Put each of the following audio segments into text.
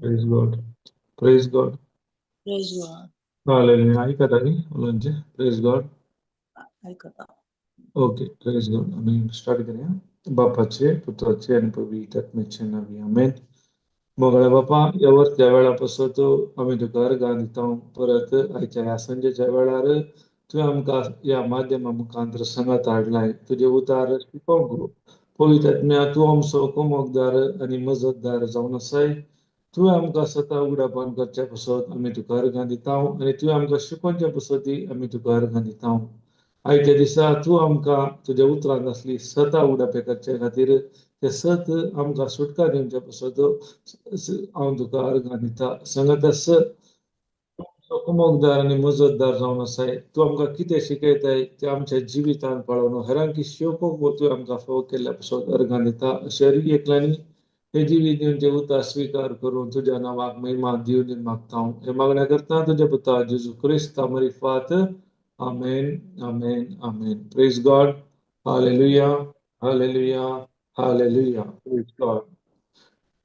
Praise God. Praise God. Praise God. Hallelujah. ऐकत आहे मुलांचे. Praise God. ऐकता. ओके, प्रेज गॉड. आम्ही स्टार्ट करूया. बापाचे, पुत्राचे आणि पवित्र आत्म्याचे नावे, आमेन. मोगळ्या बापा, ह्या वरच्या वेळा पासत आमी तुका अर्गां दिता. परत आयच्या ह्या संजेच्या वेळार तुवें आमकां ह्या माध्यमा मुखांतर सांगात हाडलाय तुजें उतार शिकोवंक. पवित्र आत्म्या, तूं आमचो कोमोकदार आनी मजतदार जावन आसाय. तुवें आमकां सता उगडापान करच्या पासत आमी तुका अर्गां दिता आनी तुवें आमकां शिकोवच्या पासत आमी तुका अर्गां दिता. आयच्या दिसा तूं आमकां तुज्या उतरांत आसली सता उडापे करचे खातीर ते सत आमकां सुटका दिवच्या पासत हांव तुका अर्गां दिता. सांगत आस कुमोकदार आनी मजतदार जावन आसाय. तूं आमकां कितें शिकयताय तें आमच्या जिवितांत पाळोवन हेरांकी शिकोवंक तुवें आमकां फावो केल्ल्या पासत अर्गां दिता. अशें एकल्यांनी हे जिवीत दिवचे उतार स्विकार करून तुज्या नांवाक महिमा दिवन मागता. हे मागण्या करता तुज्या पुता जेजू क्रिस्ता मरिफात. आमेन, आमेन, आमेन. Praise God. Hallelujah, hallelujah, hallelujah. Praise God.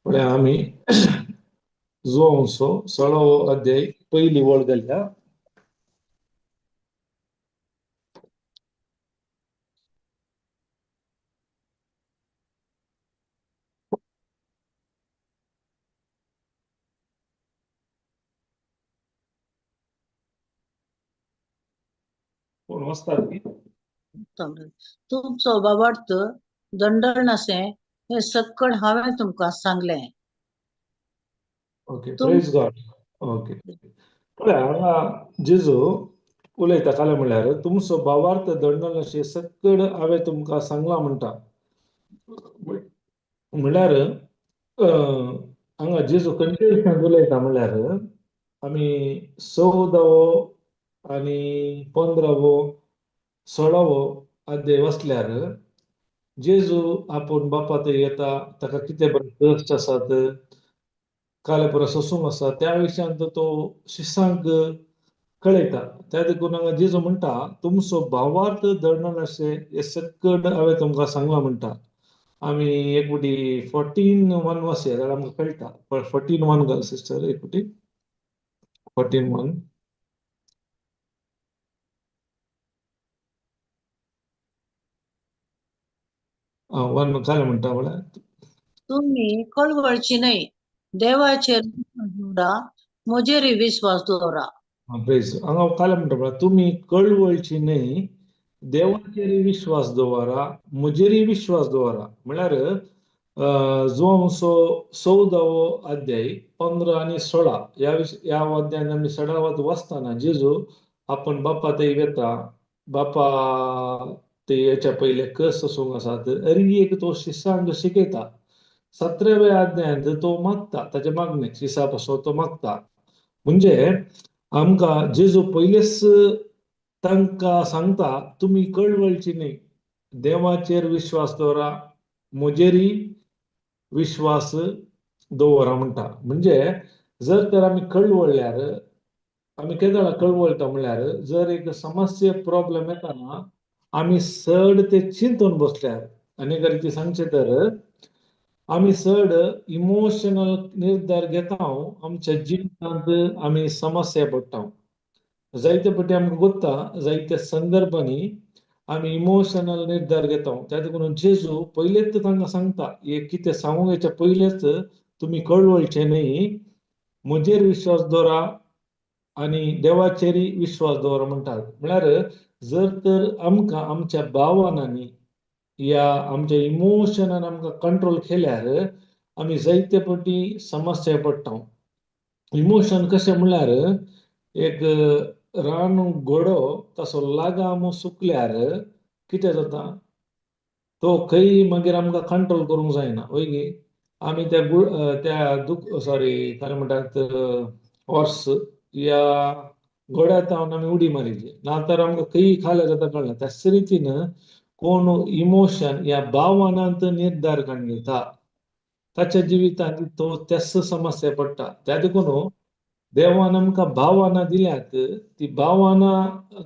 पळय आमी जुवांचो 16वो अध्याय पयली वळ घालया. कोण वाचतात की? तुमचो बाबार्थ दंडण नासें हें सक्कड हांवें तुमकां सांगलें. ओके, तुम प्रेज गॉड. ओके, पळय हांगा जेजू उलयता कालें म्हणल्यार तुमचो भावार्थ दंडण अशें सक्कड हांवें तुमकां सांगलां म्हणटा. म्हणल्यार हांगा जेजू खंयच्या विशयांत उलयता म्हणल्यार आमी 14वो आनी 15वो 16वो अध्याय वाचल्यार जेजू आपूण बापा थंय येता, ताका कितें बरें कश्ट आसात, काले परस सोसूंक आसा, त्या विशयांत तो शिसांक कळयता. त्या देखून हांगा जेजू म्हणटा तुमचो भावार्थ दंडण अशें हें सक्कड हांवें तुमकां सांगलां म्हणटा. आमी एक फावटी 14:1 वाचया जाल्यार आमकां कळटा. 14:1 घाल सिस्टर, एक फावटी 14:1. वन काय म्हणटा म्हळ्यार तुमी कळवळची न्हय, देवाचेर विश्वास दवरा, म्हजेरय विश्वास दवरा. प्रेज. हांगा काय म्हणटा म्हळ्यार तुमी कळवळची न्हय, देवाचेर विश्वास दवरा, म्हजेरय विश्वास दवरा. म्हळ्यार जुवांचो 14वो अध्याय 15 आनी 16 ह्या ह्या अध्यायान आमी सडावत वाचतना जेजू आपण बापा थंय वेता, बापा ते याच्या पयले कस सोसूंक आसात अरी एक तो शिसांक शिकयता. 17व्या अध्यायांत तो मागता, ताचे मागणे शिसा पासून तो मागता. म्हणजे आमकां जेजू पयलेच तांकां सांगता तुमी कळवळची न्हय, देवाचेर विश्वास दवरा, म्हजेरय विश्वास दवरा म्हणटा. म्हणजे जर तर आमी कळवळ्ळ्यार, आमी केदळा कळवळटा म्हणल्यार जर एक समस्या प्रॉब्लम येता ना, आमी चड ते चिंतून बसल्यार, आनी एका रिती सांगचें तर आमी चड इमोशनल निर्धार घेता, आमच्या जिवितांत आमी समस्या पडटा. जायते फावटी आमकां गोत्ता, जायत्या संदर्भांनी आमी इमोशनल निर्धार घेता. त्या देखून जेजू पयलेच तांकां सांगता, हे कितें सांगूंक येच्या पयलेच तुमी कळवळचे न्हय, म्हजेर विश्वास दवरा आनी देवाचेरय विश्वास दवरा म्हणटात. म्हळ्यार जर तर आमकां आमच्या भावनांनी या आमच्या इमोशनान आमकां कंट्रोल केल्यार आमी जायते फावटी समस्या पडटा. इमोशन कशें म्हणल्यार एक रान घोडो तसो लागाम सुकल्यार कितें जाता, तो खंय मागीर आमकां कंट्रोल करूंक जायना, वय गी? आमी त्या त्या दुक सॉरी काय म्हणटात हॉर्स या घोड्या तावन आमी उडी मारिल्ली ना तर आमकां खंय खाल्या जाता कळना. त्याच रितीन कोण इमोशन या भावनांत निर्धार काडून घेता ताच्या जिवितांत तो त्याच समस्या पडटा. त्या देखून देवान आमकां भावना दिल्यात, ती भावना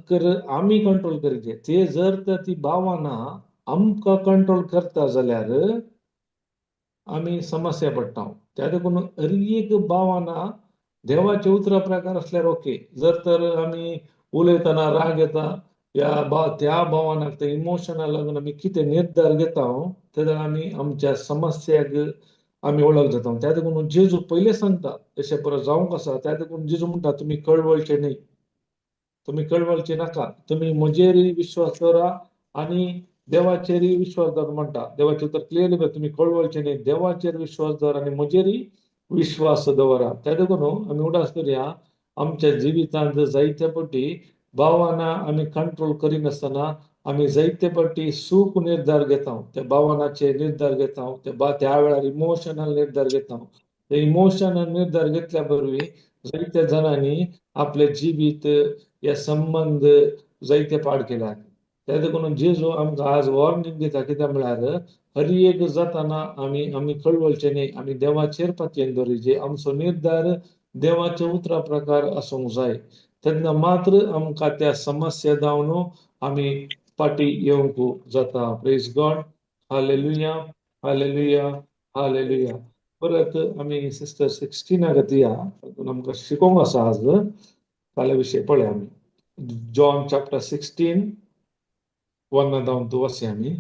कर आमी कंट्रोल करीचे. ते जर तर ती भावना आमकां कंट्रोल करता जाल्यार आमी समस्या पडटा. त्या देखून हर एक भावना देवाच्या उतरा प्रकार असल्यार ओके. जर तर आमी उलयतना राग येता या त्या भावनाक त्या इमोशनाक लागून आमी कितें निर्धार घेता तेन्ना आमी आमच्या समस्याक आमी वळख जाता. त्या देखून जेजू पयलें सांगता अशें परत जावंक आसा. त्या देखून जेजू म्हणटा तुमी कळवळचे न्ही, तुमी कळवळचे नाका, तुमी म्हजेरय विश्वास दवरा आनी देवाचेरय विश्वास दवर म्हणटा. देवाचेर तर क्लियरली तुमी कळवळचे न्ही, देवाचेर विश्वास दवर आनी म्हजेरय विश्वास दवरा. त्या देखून आमी उडास करुया आमच्या जिवितांत जायते फावटी भावना आमी कंट्रोल करिनासतना आमी जायते फावटी चूक निर्धार घेता, त्या भावनाचे निर्धार घेता, त्या वेळार इमोशनल निर्धार घेता. ते इमोशनल निर्धार घेतल्या बरोबर जायत्या जाणांनी आपले जिवीत हे संबंद जायते पाड केल्यात. त्या देखून जेजू आमकां आज वॉर्निंग दिता कित्याक म्हळ्यार हर एक जाताना आमी आमी कळवळचे न्ही, आमी देवाचेर पातयेन दवरिचे, आमचो निर्धार देवाच्या उतरा प्रकार आसूंक जाय. तेन्ना मात्र आमकां त्या समस्या जावन आमी फाटी येवंक जाता. Praise God. Hallelujah, hallelujah, hallelujah. परत आमी सिस्टर 16 दिया, तातूंत आमकां शिकोवंक आसा आज. फाल्यां विशय पळय आमी जॉन चॅप्टर 16 1 जावन 2 वचया आमी.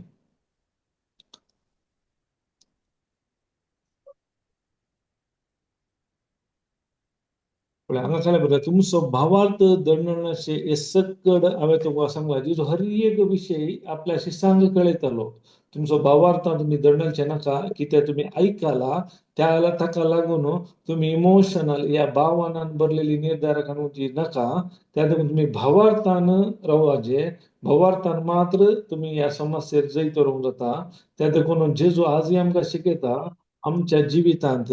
पळय हांगा काय बरयता, तुमचो भावार्थ दंडणाचे हे सक्कड हांवें तुमकां सांगला. जेजू हर एक विशय आपल्या शिसांक कळयतालो. तुमचो भावार्थान तुमी दंडलचे नाका, कित्याक तुमी आयकला त्या ताका लागून तुमी इमोशनल या भावनान भरलेली निर्धार काडूची नाका. त्या देखून तुमी भावार्थान रावपाचे, भावार्थान मात्र तुमी ह्या समस्येर जैत व्हरूंक जाता. त्या देखून जेजू आजूय आमकां शिकयता आमच्या जिवितांत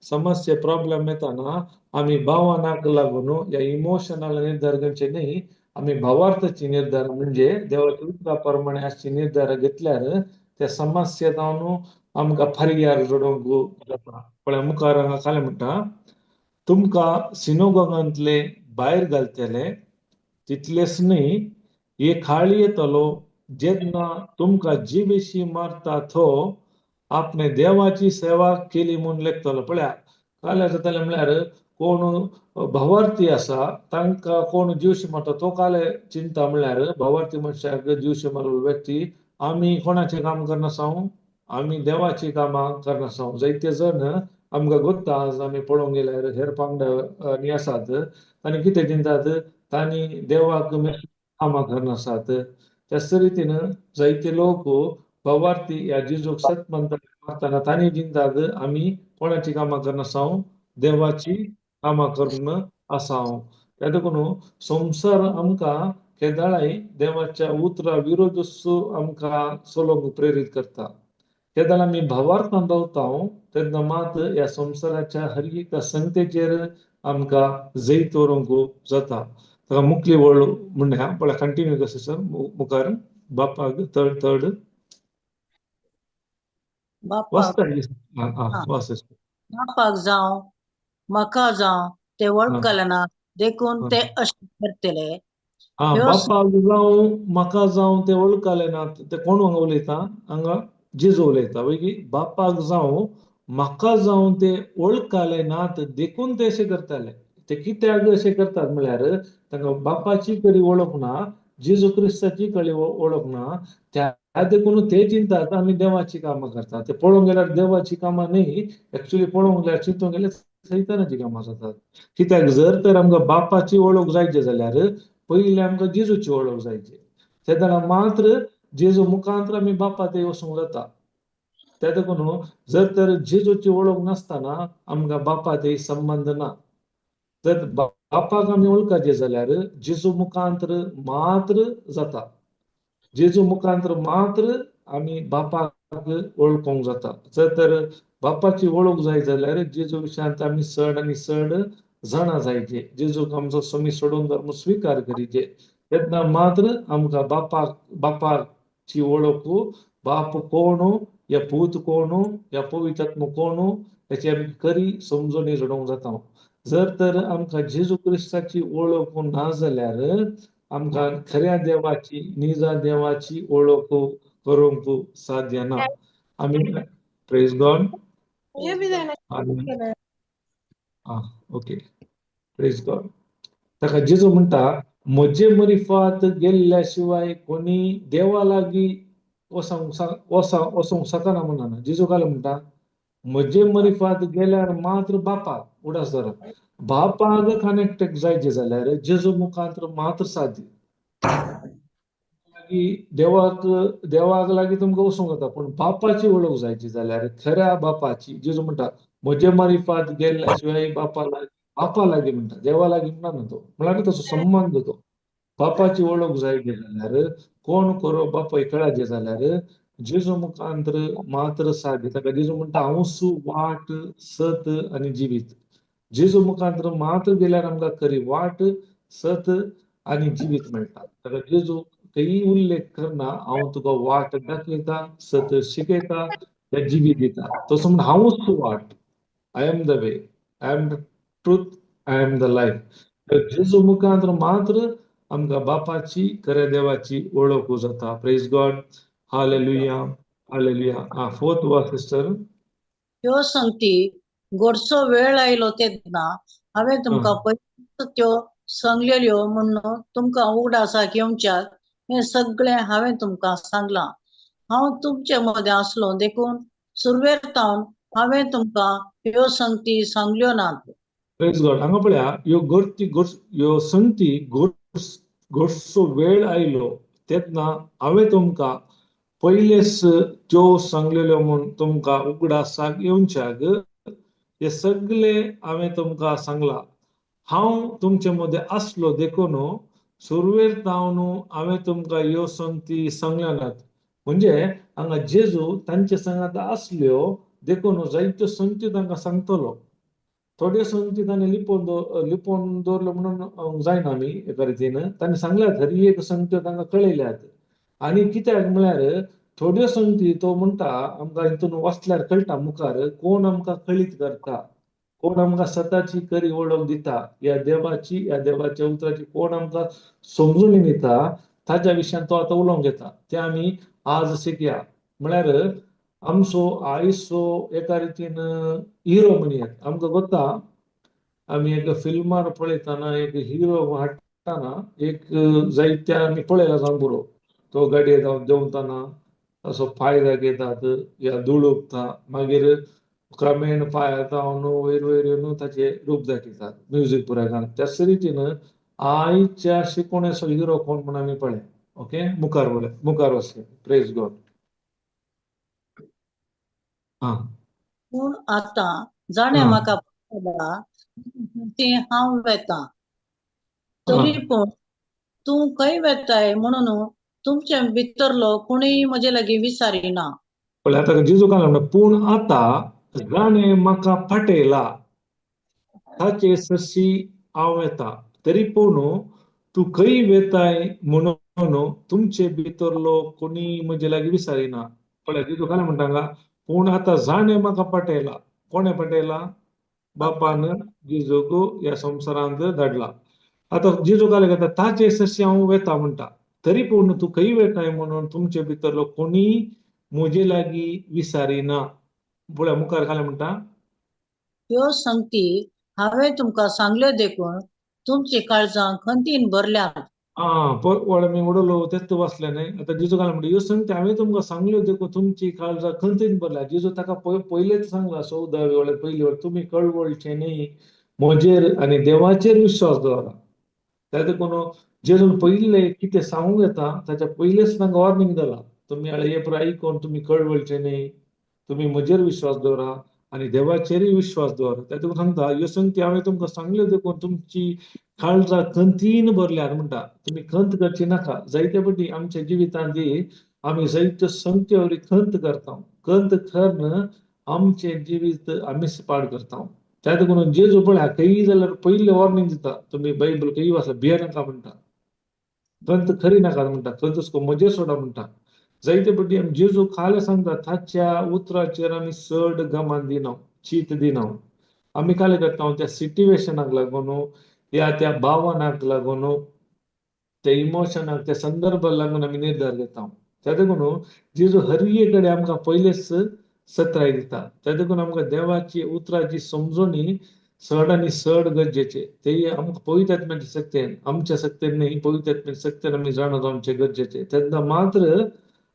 समस्या प्रॉब्लेम येताना आमी भावनाक लागून या इमोशनल निर्धार घेवचे न्ही, आमी भावार्थाची निर्धार म्हणजे देवाच्या उतरा प्रमाणे आसची निर्धार घेतल्यार त्या समस्या जावन आमकां पर्याय जोडूंक जाता. पळय मुखार हांगा काय म्हणटा, तुमकां सिनोगोगांतले भायर घालतले तितलेच न्ही, एक खाळ येतलो जेन्ना तुमकां जिवेशी मारता तो आपणे देवाची सेवा केली म्हूण लेखतलो. पळया काल्यार जातालें म्हळ्यार कोण भावार्थी आसा तांकां कोण जिवशी मारता तो काले चिंता म्हळ्यार भावार्थी मनशाक जिवशी मारलो व्यक्ती आमी कोणाचें काम करनासाव, आमी देवाचीं कामां करनासाव. जायते जण आमकां गोत्ता आज आमी पळोवंक गेल्यार हेर पांगडा आसात तांणी कितें चिंतात, तांणी देवाक कामां करनासात. त्याच रितीन जायते लोक भावार्थी ह्या जेजूक सत मानता तांणी चिंतात आमी कोणाचीं कामां करनासाव, देवाची कामां करून आसाव. त्या देखून संवसार आमकां केदाळाय देवाच्या उतरा विरोध आमकां चलोवंक प्रेरीत करता. केदाळ आमी भावार्थान रावता तेन्ना मात ह्या संवसाराच्या हर एका संगतेचेर आमकां जैत व्हरूंक जाता. ताका मुखली वळ म्हणया पळय कंटिन्यू कर सिस्टर मुखार बापाक थर्ड थर्ड बापाक बापाक जावं म्हाका जावं ते वळखले ना देखून ते अशें करतले. बापाक जावं म्हाका जावं ते वळखले ना, ते कोण हांगा उलयता, हांगा जेजू उलयता वय बापाक जावं म्हाका जावं ते वळखले नात देखून ते अशें करताले. ते कित्याक अशें करतात म्हळ्यार तांकां बापाची कडी वळख ना, जेजू क्रिस्ताची कडी वळख ना, त्या देखून ते चिंतात आमी देवाची कामां करतात. ते पळोवंक गेल्यार देवाची कामां न्ही, एक्चुली पळोवंक गेल्यार चिंतूंक गेल्यार सैतानाची कामां जातात. कित्याक जर तर आमकां बापाची वळख जायची जाल्यार पयलीं आमकां जेजूची वळख जायची, तेन्ना मात्र जेजू मुखांतर आमी बापा ते वचूंक जाता. त्या देखून जर तर जेजूची वळख नासतना आमकां बापा ते संबंद ना. जर बापाक आमी वळखाचे जाल्यार जेजू मुखांतर मात्र जाता, जेजू मुखांतर मात्र आमी बापाक वळखूंक जाता. जर तर बापाची वळख जाय जाल्यार जेजू विशयांत आमी चड आनी चड जाणा जायचे, जेजूक आमचो स्वामी सोडून धर्म स्विकार करीचे, तेन्ना मात्र आमकां बापाक बापाची वळख, बाप कोण, या पूत कोण, या पवित्रात्म कोण हेची आमी खरी समजणी जोडूंक जाता. जर तर आमकां जेजू क्रिस्ताची वळख ना जाल्यार आमकां खऱ्या देवाची, निजा देवाची वळख करूंक साध्य ना. आमी प्रेज गॉड. आं, ओके, प्रेज गॉड. ताका जेजू म्हणटा, म्हजे मरिफात गेल्ल्या शिवाय कोणी देवा लागीं वचोंक वचोंक शकना म्हणना. जेजू काय म्हणटा, म्हजे मरिफात गेल्यार मात्र बापाक, उडास धरा, बापाक कनेक्ट जायचे जाल्यार जेजू मुखांत मात्र साध्य. लागीं देवाक, देवाक लागीं तुमकां वचूंक जाता, पूण बापाची वळख जायची जाल्यार खऱ्या बापाची, जेजू म्हणटा म्हजे मारिफात गेल्ल्या शिवाय बापा लागीं, बापा लागीं म्हणटा, देवा लागीं म्हणना तो, म्हळ्यार तसो संबंद तो. बापाची वळख जायची जाल्यार, कोण खरो बापाय कळाचे जाल्यार जेजू मुखांत मात्र साध्य. ताका जेजू म्हणटा हांवूच वाट, सत आनी जिवीत. जेजू मुखांत मात्र गेल्यार आमकां खरी वाट, सत आनी जिवीत मेळटा. ताका जेजू खंयी उल्लेख करना हांव तुका वाट दाखयता, सत शिकयता, या जिवीत दिता. तसो म्हण हांवूच वाट, I am the way, I am the truth, I am the life. जेजू मुखांत मात्र आमकां बापाची, खऱ्या देवाची वळख जाता. प्रेज गॉड, हालेलुया, हालेलुया. आं, फोर्थ वा सिस्टर. ह्यो संगती गोडसो वेळ आयलो तेन्ना हांवें तुमकां पयलींच त्यो सांगलेल्यो म्हूण तुमकां उगडासाक येवच्याक हें सगळें हांवें तुमकां सांगलां. हांव तुमचे मदें आसलो देखून सुरवेर तावन हांवें तुमकां ह्यो संगती सांगल्यो नात. प्रेज गॉड. हांगा पळया, ह्यो गर्ती ह्यो संगती गोडसो वेळ आयलो तेन्ना हांवें तुमकां पयलेच त्यो सांगलेल्यो म्हूण तुमकां उगडासाक येवच्याक हे सगळे हांवें तुमकां सांगलां. हांव तुमचे मदें आसलो देखून सुरवेर तावन हांवें तुमकां ह्यो संगती सांगल्या नात. म्हणजे हांगा जेजू तांचे संगात आसल्यो देखून जायत्यो संगती तांकां सांगतलो. थोड्यो संगती ताणें लिपोवन लिपोवन दवरल्यो म्हणून जायना. आमी एका रितीन ताणें सांगल्यात, हर एक संगत्यो तांकां कळयल्यात. आनी कित्याक म्हळ्यार थोड्यो संगती तो म्हणटा आमकां हितून वाचल्यार कळटा मुखार कोण आमकां कळीत करता, कोण आमकां सताची खरी वळख दिता, ह्या देवाची, ह्या देवाच्या उतराची कोण आमकां समजून दिता, ताच्या विशयान तो आतां उलोवंक येता. ते आमी आज शिकया. म्हळ्यार आमचो आयचो एका रितीन हिरो म्हणयेत. आमकां गोता, आमी एक फिल्मार पळयतना एक हिरो हाडटाना एक जायत्या आमी पळयला जावंक पुरो, तो गाडये देंवतना असो पांय दाखयतात या धूळ हुपता, मागीर क्रमेण पांय जावन वयर वयर येवन ताचे रूप दाखयतात म्युजीक पुराय घालून. त्याच रितीन आयच्या शिकोवणेचो हिरो कोण म्हूण आमी पळय. ओके, मुखार पळय, मुखार वचया. प्रेज गॉड. आं. पूण आतां जाणें म्हाका पळयला ती हांव वेतां, तरी पूण तूं खंय वेताय म्हणून तुमचे भितरलो कोणूय म्हजे लागीं विचारिना. पळय आतां जेजू काय म्हणटा, पूण आतां जाणें म्हाका पाठयला ताचे सरशी हांव वेता, तरी पूण तूं खंय वेताय म्हणून तुमचे भितरलो कोणीय म्हजे लागीं विचारिना. पळय जेजू काय म्हणटा हांगा, पूण आतां जाणें म्हाका पाठयला. कोणें पाठयला? बापान जेजूक ह्या संवसारांत धाडला. आतां जेजू काय घेता, ताचे सरशी हांव वेता म्हणटा, तरी पूण तूं खंय वेताय म्हणून तुमचे भितरलो कोणीय म्हजे लागीं विचारिना. पळय मुखार काय म्हणटा, ह्यो संगती हांवें तुमकां सांगल्यो देखून तुमची काळजां खंतीन भरल्यांत. आं, पळय मी उडलो तेच वाचलें न्हय. आतां जेजू काय म्हणटा, ह्यो संगती हांवें तुमकां सांगल्यो देखून तुमची काळजां खंतीन भरल्या. जेजू ताका पयलेच सांगला 14व्या वेळार, पयली वेळ, तुमी कळवळचे न्हय, म्हजेर आनी देवाचेर विश्वास दवरा. त्या देखून जेजून पयले कितें सांगूंक येता ताच्या पयलेच तांकां वॉर्निंग दिलां, तुमी हे पुराय आयकून तुमी कळवळचे न्हय, तुमी म्हजेर विश्वास दवरा आनी देवाचेरूय विश्वास दवरा. त्या देखून सांगता, ह्यो संगती हांवें तुमकां सांगल्यो देखून तुमची काळजां खंतीन भरल्यात म्हणटा. तुमी खंत करची नाका. जायते फावटी आमच्या जिवितांत आमी जायत्यो संगत्यो वरी खंत करता. खंत करून आमचें जिवीत आमीच पाड करता. त्या देखून जेजू पळय खंयी जाल्यार पयलें वॉर्निंग दिता, तुमी बायबल खंयी वाचा, भिये नाका म्हणटा, खंत खरी नाका म्हणटा, खंत म्हजेर सोडा म्हणटा. जायते फावटी आमी जेजू खाले सांगता ताच्या उतराचेर आमी चड गमान दिना, चीत दिना. आमी काले करता त्या सिट्युएशनाक लागून या त्या भावनाक लागून, त्या इमोशनाक, त्या संदर्भाक लागून आमी निर्धार घेता. त्या देखून जेजू हर कडेन आमकां पयलेच सत्राय दिता. त्या देखून आमकां देवाची उतराची समजणी चड आनी चड गरजेचे. ते आमकां पवित्र आत्म्याच्या शक्तेन, आमच्या शक्तेन न्ही, पवित्र आत्म्याच्या शक्तेन आमी जाणा जावचें गरजेचें. तेन्ना मात्र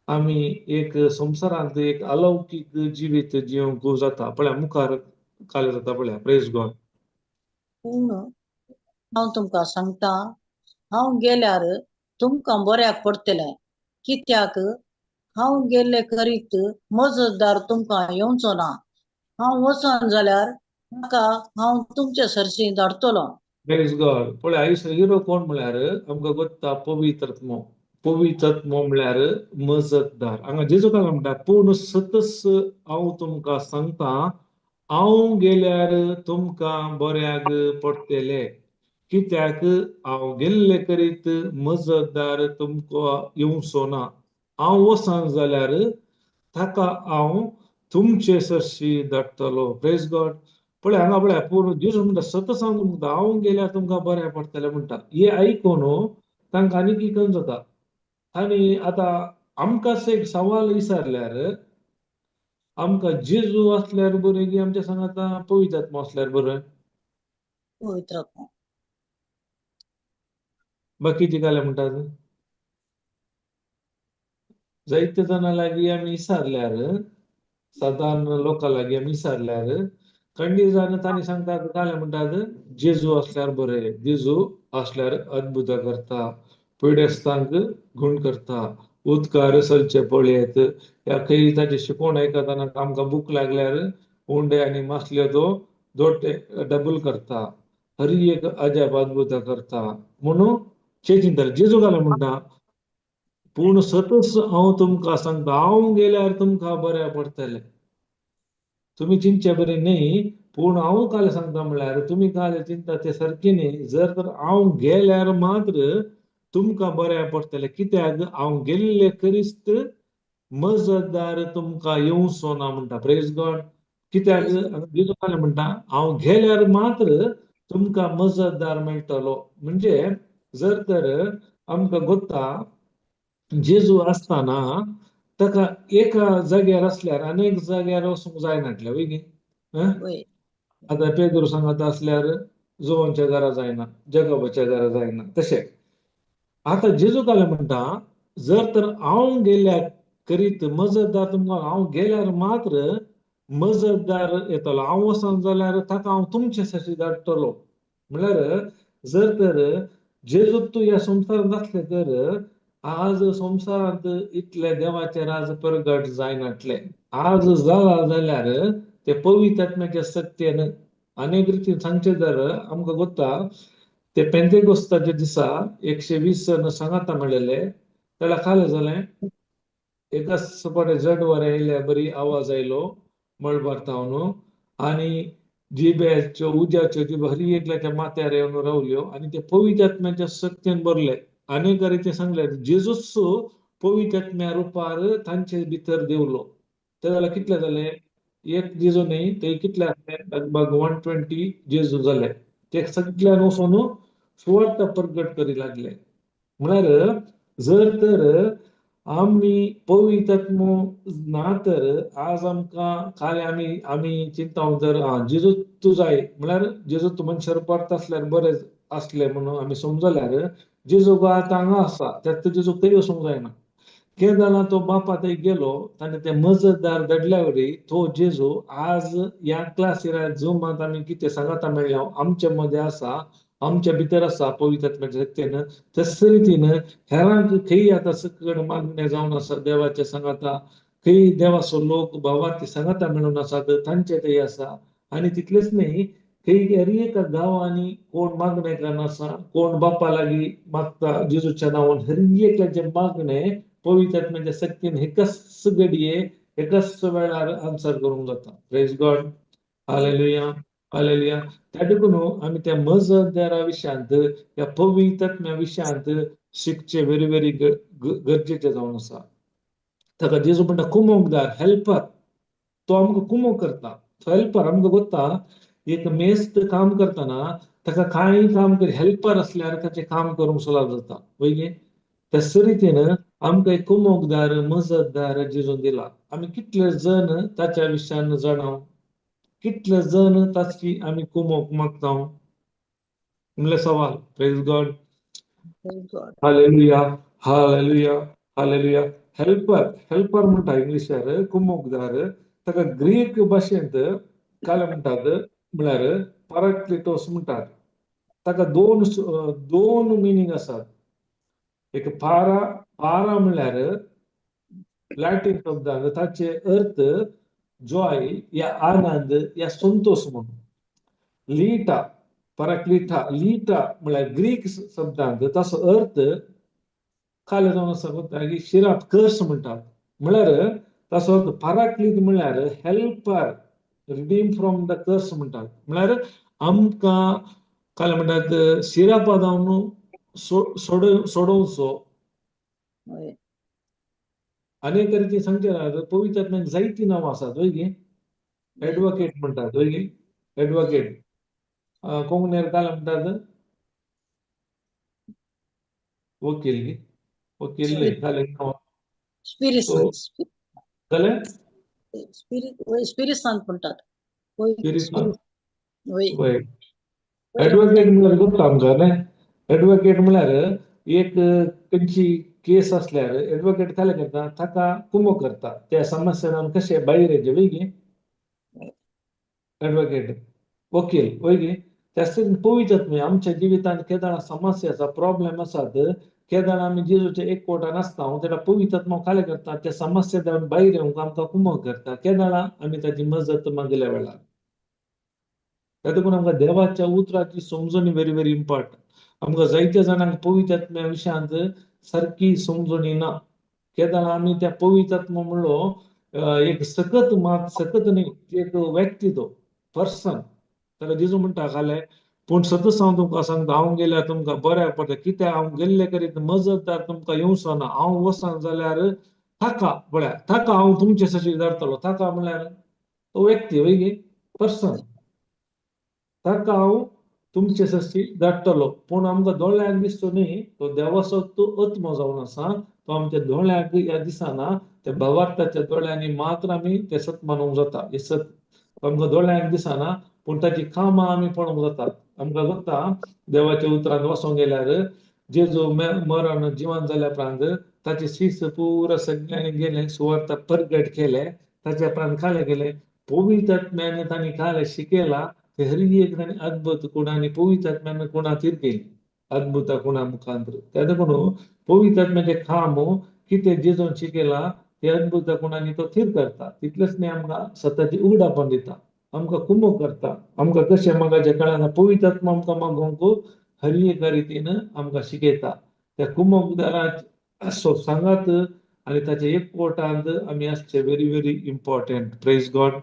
आमी एक संवसारांत एक अलौकीक जिवीत जिवंक जाता. पळया मुखार काल जाता पळया. Praise God. पूण हांव तुमकां सांगता, हांव गेल्यार तुमकां बऱ्याक पडटलें, कित्याक हांव गेल्ले करीत मजतदार तुमकां येवचो ना. हांव वचन जाल्यार ताका हांव तुमचे सरशी धाडटलो. प्रेज गॉड. पळय आयुष्य हिरो कोण म्हळ्यार आमकां गोत्ता पवित्र आत्मो. पवित्र आत्मो म्हळ्यार मजतदार. हांगा जेजू काय म्हणटा, पूण सतस हांव तुमकां सांगता, हांव गेल्यार तुमकां बऱ्याक पडटलें, कित्याक हांव गेल्ले करीत मजतदार तुमकां येवचो ना. हांव वचन जाल्यार ताका हांव तुमचे सरशी धाडटलो. Praise God. पळय हांगा पळय, पूण जेजू म्हणटा सतस हांव तुमकां, हांव गेल्यार तुमकां बऱ्याक पडटलें म्हणटा. हें आयकून तांकां आनीक इकन जाता. आनी आतां आमकां एक सवाल विचारल्यार, आमकां जेजू आसल्यार बरें की आमच्या सांगाता पवित्र आत्मो आसल्यार बरें? पवित्र आत्मो. बाकीची काय म्हणटात? जायते जाणां लागीं आमी विचारल्यार, सादारण लोकां लागीं आमी विचारल्यार, खंडीत जाण तांणी सांगतात, काय म्हणटात, जेजू आसल्यार बरें, जेजू आसल्यार अद्भुतां करता, पिडेस्तांक गुण करता, उदकार चलचे पळयत, ह्या खंय ताचे शिकोवण आयकतना आमकां भूक लागल्यार उंडे आनी मासल्यो तो दोट्टे डबल करता, हर एक अजाप अद्भुतां करता म्हणून ते चिंतले. जेजू काय म्हणटा, पूण सतच हांव तुमकां सांगता, हांव गेल्यार तुमकां बऱ्या पडटलें. तुमी चिंतचे बरें न्ही, पूण हांव काल सांगता म्हळ्यार तुमी काल चिंता ते सारकें न्ही. जर तर हांव गेल्यार मात्र तुमकां बऱ्या पडटलें, कित्याक हांव गेल्ले क्रिस्त मजतदार तुमकां येवचो ना म्हणटा. Praise God. कित्याक जेजू काय म्हणटा, हांव गेल्यार मात्र तुमकां मजतदार मेळटलो. म्हणजे जर तर आमकां गोत्ता जेजू आसतना ताका एका जाग्यार आसल्यार अनेक जाग्यार वचूंक जायनाटलें, वय न्ही? वय. आतां पेद्रू सांगता आसल्यार जोवांच्या घरा जायना, जगोबाच्या घरा जायना. तशें आतां जेजू काय म्हणटा, जर तर हांव गेल्यार करीत मजतदार तुमकां, हांव गेल्यार मात्र मजतदार येतलो, हांव वचन जाल्यार ताका हांव तुमचे साठी धाडटलो. म्हळ्यार जर तर जेजू तूं ह्या संवसारांत आसले तर आज संवसारांत इतले देवाचे राज प्रगट जायनाटले. आज जाला जाल्यार ते पवित्र आत्म्याच्या सत्तेन. अनेक रितीन सांगचें जर आमकां गोत्ता ते पेंतेकोस्ताच्या दिसा 120 जण सांगाता मेळिल्ले. तेला काल जालें, एकाच फावटी जड वारें आयल्या बरी आवाज आयलो मळबार थावन, आनी जिब्याच्यो उज्याच्यो जिबो हर एकल्याच्या माथ्यार येवन रावल्यो आनी ते पवित्र आत्म्याच्या शक्तीन भरले. अनेक रितीन सांगले, जेजूच पवित्र आत्म्या रुपार तांचे भितर देवलो. ते जाल्यार कितले जाले? एक जेजू न्ही, ते कितले आसले? लगभग 120 जेजू जाले. ते सगळ्यान वचून सुवार्थ प्रगट करी लागले. म्हळ्यार जर तर आमी पवित्र आत्मो ना तर आज आमकां काल आमी आमी चिंता जर जेजू तूं जाय म्हळ्यार जेजू तूं मनशा रुपार आसल्यार बरें आसलें म्हणून आमी समजल्यार, जेजू गो आतां हांगा आसा, तें जेजू खंय वचूंक जायना. कितें जालां, तो बापा थंय गेलो, ताणें ते मजतदार धाडल्या वरी तो जेजू आज ह्या क्लासीर जुमांत आमी कितें सांगाता मेळ्ळ्या, आमचे मदें आसा, आमच्या भितर आसा पवित्र आत्म्याच्या शक्तीन. तस रितीन हेरांक खंय आतां सकड मागणें जावन आसा देवाचे सांगाता, खंय देवाचो लोक भावार्थी सांगाता मेळून आसात तांचे थंय आसा. आनी तितलेंच न्ही, खंय हर एका गांवांनी कोण मागणेकार आसा, कोण बापा लागीं मागता जेजूच्या नांवान, हर एकल्याचें मागणें पवित्र आत्म्याच्या शक्तीन एकाच घडये एकाच वेळार आन्सर करूंक जाता. Praise God. Hallelujah, hallelujah. त्या देखून आमी त्या मजतदारा विशयांत, ह्या पवित्र आत्म्या विशयांत शिकचें व्हेरी व्हेरी गरजेचें जावन आसा. ताका जेजू म्हणटा कुमोकदार, हेल्पर. तो आमकां कुमोक करता, तो हेल्पर. आमकां गोत्ता एक मेस्त काम करतना ताका कांय काम कर हेल्पर आसल्यार ताचें काम करूंक सुलाभ जाता वय गे. त्याच रितीन आमकां एक कुमोकदार मजतदार जेजून दिला. आमी कितले जण ताच्या विशयान जाणाव, कितले जण ताची आमी कुमोक मागता म्हणल्यार सवाल. Praise God. Praise God. Hallelujah, hallelujah, hallelujah. Helper, helper म्हणटा इंग्लिशार कुमोकदार. ताका ग्रीक भाशेंत काय म्हणटात म्हळ्यार पराक्लिटोस म्हणटात. ताका दोन दोन मिनींग आसात. एक पारा, पारा म्हणल्यार लॅटीन शब्दांत ताचे अर्थ जॉय या आनंद या संतोष म्हणून. लीटा, पराक्लिटा, लीटा म्हळ्यार ग्रीक शब्दांत ताचो अर्थ खाली जावन आसा कोत्ता की शिराप, कर्स म्हणटात. म्हळ्यार ताचो अर्थ पराक्लीत म्हळ्यार helper redeem from the curse म्हणटात. म्हळ्यार आमकां काय म्हणटात शिरापा जावन सोडोवचो. वय. अनेक रितीन सांगचे जाल्यार पवित्र आत्म्याक जायतीं नांवां आसात वय गे. एडवोकेट म्हणटात वय गे, एडवोकेट. कोंकणीर काय म्हणटात वकील गे, वकील न्हय काय नांव स्पिरित. जालें स्पिरित वय, स्पिरित म्हणटात. वय. स्पिरित. वय. वय. एडवोकेट म्हळ्यार गोत्ता आमकां न्हय. एडवोकेट म्हळ्यार एक खंयची केस आसल्यार एडवोकेट काय करता, ताका कुमो करता त्या समस्यान कशें भायर येचें वय गे. एडवोकेट वकील वय गे. त्याच पवित्र आत्मे आमच्या जिवितांत केदाळा समस्या आसा, प्रॉब्लेम आसात, केदाळा आमी जेजूच्या एकवटान आसता तेन्ना पवित्र आत्मा काय करता त्या समस्या जावन भायर येवंक आमकां कुमो करता केदाळा आमी ताची मजत मागल्या वेळार. देखून आमकां देवाच्या उतराची समजणी व्हेरी व्हेरी इम्पॉर्टंट. आमकां जायत्या जाणांक पवित्र आत्म्या विशयांत सारकी समजणी ना. केदाळा आमी त्या पवित्र आत्मा म्हणलो एक सकत मात सकत न्ही, एक व्यक्ती तो पर्सन ताका जेजू म्हणटा खाले. पूण सतत हांव तुमकां सांगता, हांव गेल्यार तुमकां बऱ्याक पडटा. कित्याक हांव गेल्ले करीत मजतदार तुमकां येवचो ना. हांव वचना जाल्यार ताका पळया, ताका हांव तुमचे सशी धाडटलो. ताका म्हणल्यार तो व्यक्ती वय गे, पर्सन. ताका हांव तुमचे सशी धाडटलो. पूण आमकां दोळ्यांक दिसचो न्ही, तो देवाचो तो आत्मो जावन आसा, तो आमच्या दोळ्यांक ह्या दिसना. त्या भावार्थाच्या दोळ्यांनी मात्र आमी ते सत मानूंक जाता. हे सत आमकां दोळ्यांक दिसना, पूण ताची कामां आमी पळोवंक जातात. आमकां गोत्ता देवाच्या उतरान वचोंक गेल्यार जेजू मरण जिवन जाल्या उपरांत ताचे शीस पुरा सगळ्यांनी गेले, सुवार्ता परगट केले. ताच्या उपरांत खाले गेले पवित्र आत्म्यान तांणी खाले शिकयला. ते हर एक तांणी अद्भुत कुणांनी पवित्र आत्म्यान कुणा तीर केली अद्भुत कुणा मुखांतर. त्या देखून पवित्र आत्म्याचें काम कितें जेजून शिकयला ते अद्भुत कुणांनी तो थीर करता. तितलेंच न्ही, आमकां सताची उगडापण दिता, आमकां कुमो करता. आमकां कशें मागाच्या कळना, पवित्र आत्मा आमकां मागोवंक हर एका रितीन आमकां शिकयता. त्या कुमोकदाराचो सांगात आनी ताच्या एकवटांत आमी आसचे very very important. Praise God.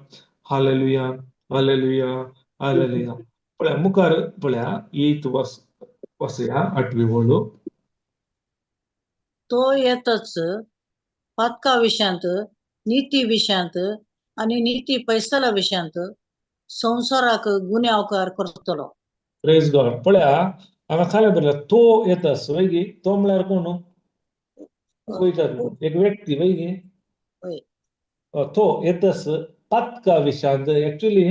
Hallelujah, hallelujah, hallelujah. पळया मुखार पळया एथ वर्स वसया आठवी वळू. तो येतच पातका विशयांत, निती विशयांत आनी निती पैसला विशयांत संवसाराक गुन्यांवकार करतलो. प्रेज गॉड. पळया हांगा खाली बरयला तो येतस वय गे. तो म्हळ्यार कोण? पवित्र आत्मो, एक व्यक्ती वय गे. वय. तो येतस पातका विशयांत. एक्चुली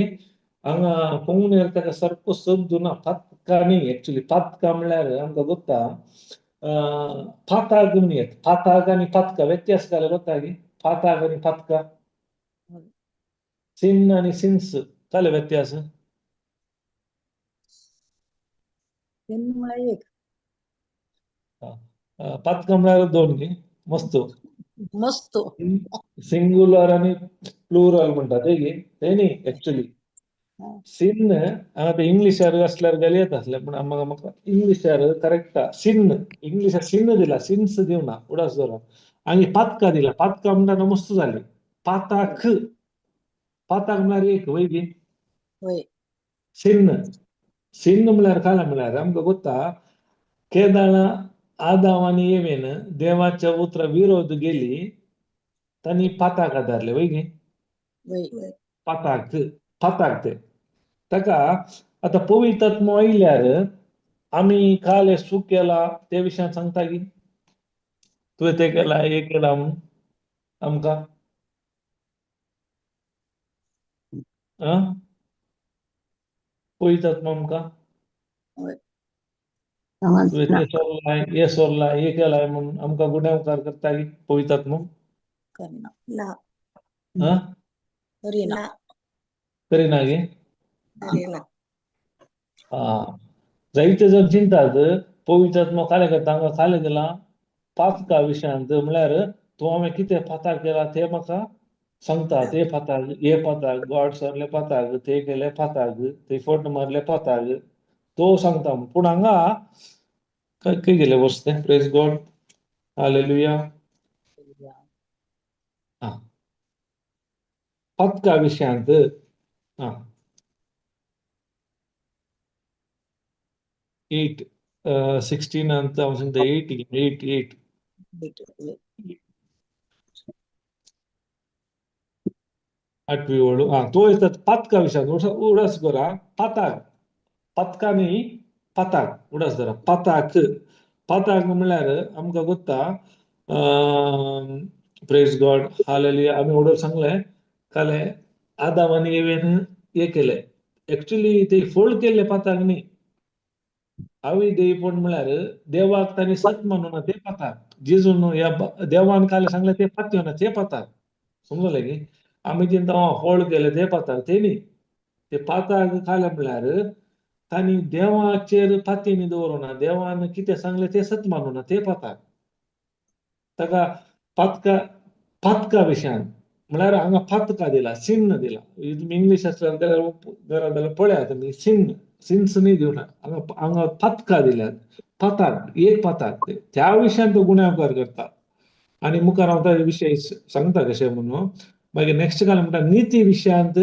हांगा कोंकणीर ताका सारको शब्द ना, पातका न्ही. एक्चुली पातका म्हणल्यार आमकां गोत्ता पाताक म्हण येता. पाताक आनी पातका व्यत्यास जाल्यार गोत्ता गी? पाताक आनी पातका, सिन आनी सिन्स जाले व्यत्यास. तेन्ना म्हळ्यार एक पातका म्हळ्यार दोन न्ही, मस्त मस्त सिंगुलर आनी प्लुरल म्हणटात ते गे, ते न्ही एक्चुली सिन. हांगा ते इंग्लिशार आसल्यार जाल्यार येता आसलें, पूण म्हाका म्हाका इंग्लिशार करेक्ट सिन, इंग्लिशार सिन दिला, सिन्स दिवना उडास दवरा. आनी पातका दिला. पातका म्हणटा मस्त जाली. पाताक, पाताक म्हळ्यार एक वय गे. वय. सिन्न, सिन्न म्हळ्यार काय म्हळ्यार आमकां गोत्ता केदाळा आदाव आनी एवेन देवाच्या उतरा विरोध गेली, तांणी पाताक आदारले वय गे. वय. पाताक, पाताक ते ताका आतां पवित्र आत्मो आयल्यार आमी काल हे चूक केला ते विशयान सांगता की तुवें तें केलां हें केलां म्हणून आमकां आं पवित्र आत्मो आमकां तुवें समजना. तें सोरलाय हें सोरलाय हें केलाय म्हणून आमकां गुन्यांवकार करता की पवित्र आत्मो करिना. ना. आं करिना. ना. करिना गे? करिना. आं, जायते जाण चिंतात पवित्र आत्मो कालें करता हांगा कालें दिलां पातका विशयांत म्हळ्यार तूं हांवें कितें पाताक केला तें म्हाका सांगता. ते पाताक हे पाताक गॉड सरले पाताक ते केले पाताक ते फोट मारले पाताक तो सांगता. पूण हांगा खंय गेले वर्स तें? Praise God, hallelujah. आं, पातका विशयांत आं 8 16 हांव सांगता 8 8 8 आठवी ओळ. आं, तो येता पातका विशयांत उडास करा पाताक पातका न्ही पाताक उडास धरा पाताक. पाताक म्हणल्यार आमकां गोत्ता. Praise God, hallelujah. आमी ओडर सांगलें काले आदाम आनी एवेन हे केलें. एक्चुली ते फोल्ड केल्ले पाताक न्ही. हांव देवपण म्हळ्यार देवाक तांणी सत मानूना ते पाताक. जेजून ह्या देवान काल सांगलें ते पातयो ना ते पाताक. समजलें की आमी चिंता फोल्ड केले ते पाताक ते न्ही. ते पाताक खालें म्हळ्यार तांणी देवाचेर पातयेनी दवरूना, देवान कितें सांगलें तें सत मानूना ते पाताक. ताका पातका पातका विशयान म्हळ्यार हांगा पातका दिला, सिन्न दिला. तुमी इंग्लीश आसल्यार घरा जाल्यार पळयात तुमी सिन्न सिन्स न्ही दिवना हांगा. हांगा पातका दिल्यात पाताक एक पाताक त्या विशयान तो गुन्यांवकार करता. आनी मुखार हांव त्या विशय सांगता कशें म्हणून. मागीर नेक्स्ट काल म्हणटा निती विशयांत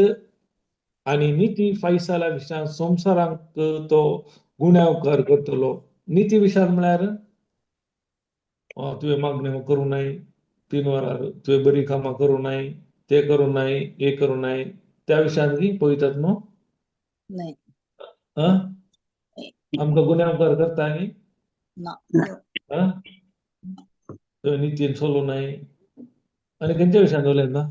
आनी निती फैसला विशयांत संवसारांक तो गुन्यांवकार करतलो. निती विशयांत म्हळ्यार तुवें मागण्यो करूं नाय 3 वरां, तुवें बरी कामां करूं नाय, ते करूं नाय, हे करूं नाय, त्या विशयांत की पवित्र आत्मो न्हय. आं आमकां गुन्यांवकार करता न्ही? ना. आं तुवें नितीन चलूं नाय आनी खंयच्या विशयांत उलयता?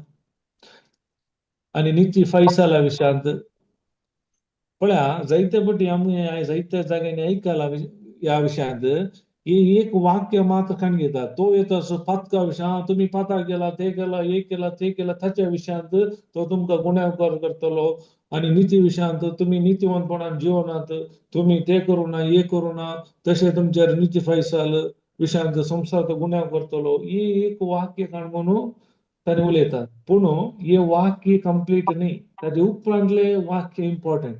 आनी निती फैसला विशयांत पळया जायते पटी आमी जायत्या जाग्यांनी आयकला ह्या विशयांत ही एक वाक्य मात्र काण घेता. तो येता असो पातका विशयांत तुमी पाताक केला ते केला हे केला ते केला ताच्या विशयांत तो तुमकां गुन्यांवकार करतलो. आनी निती विशयांत तुमी नितीवंतपणान जिवनात तुमी ते करूं ना हे करूं ना तशें तुमचेर निती फैसल विशयांत संवसार तो गुन्यांव करतलो. ही एक वाक्य काण म्हणून ताणें उलयतात. पूण हे वाक्य कंप्लीट न्ही, ताजे उपरांतले वाक्य इम्पॉर्टंट.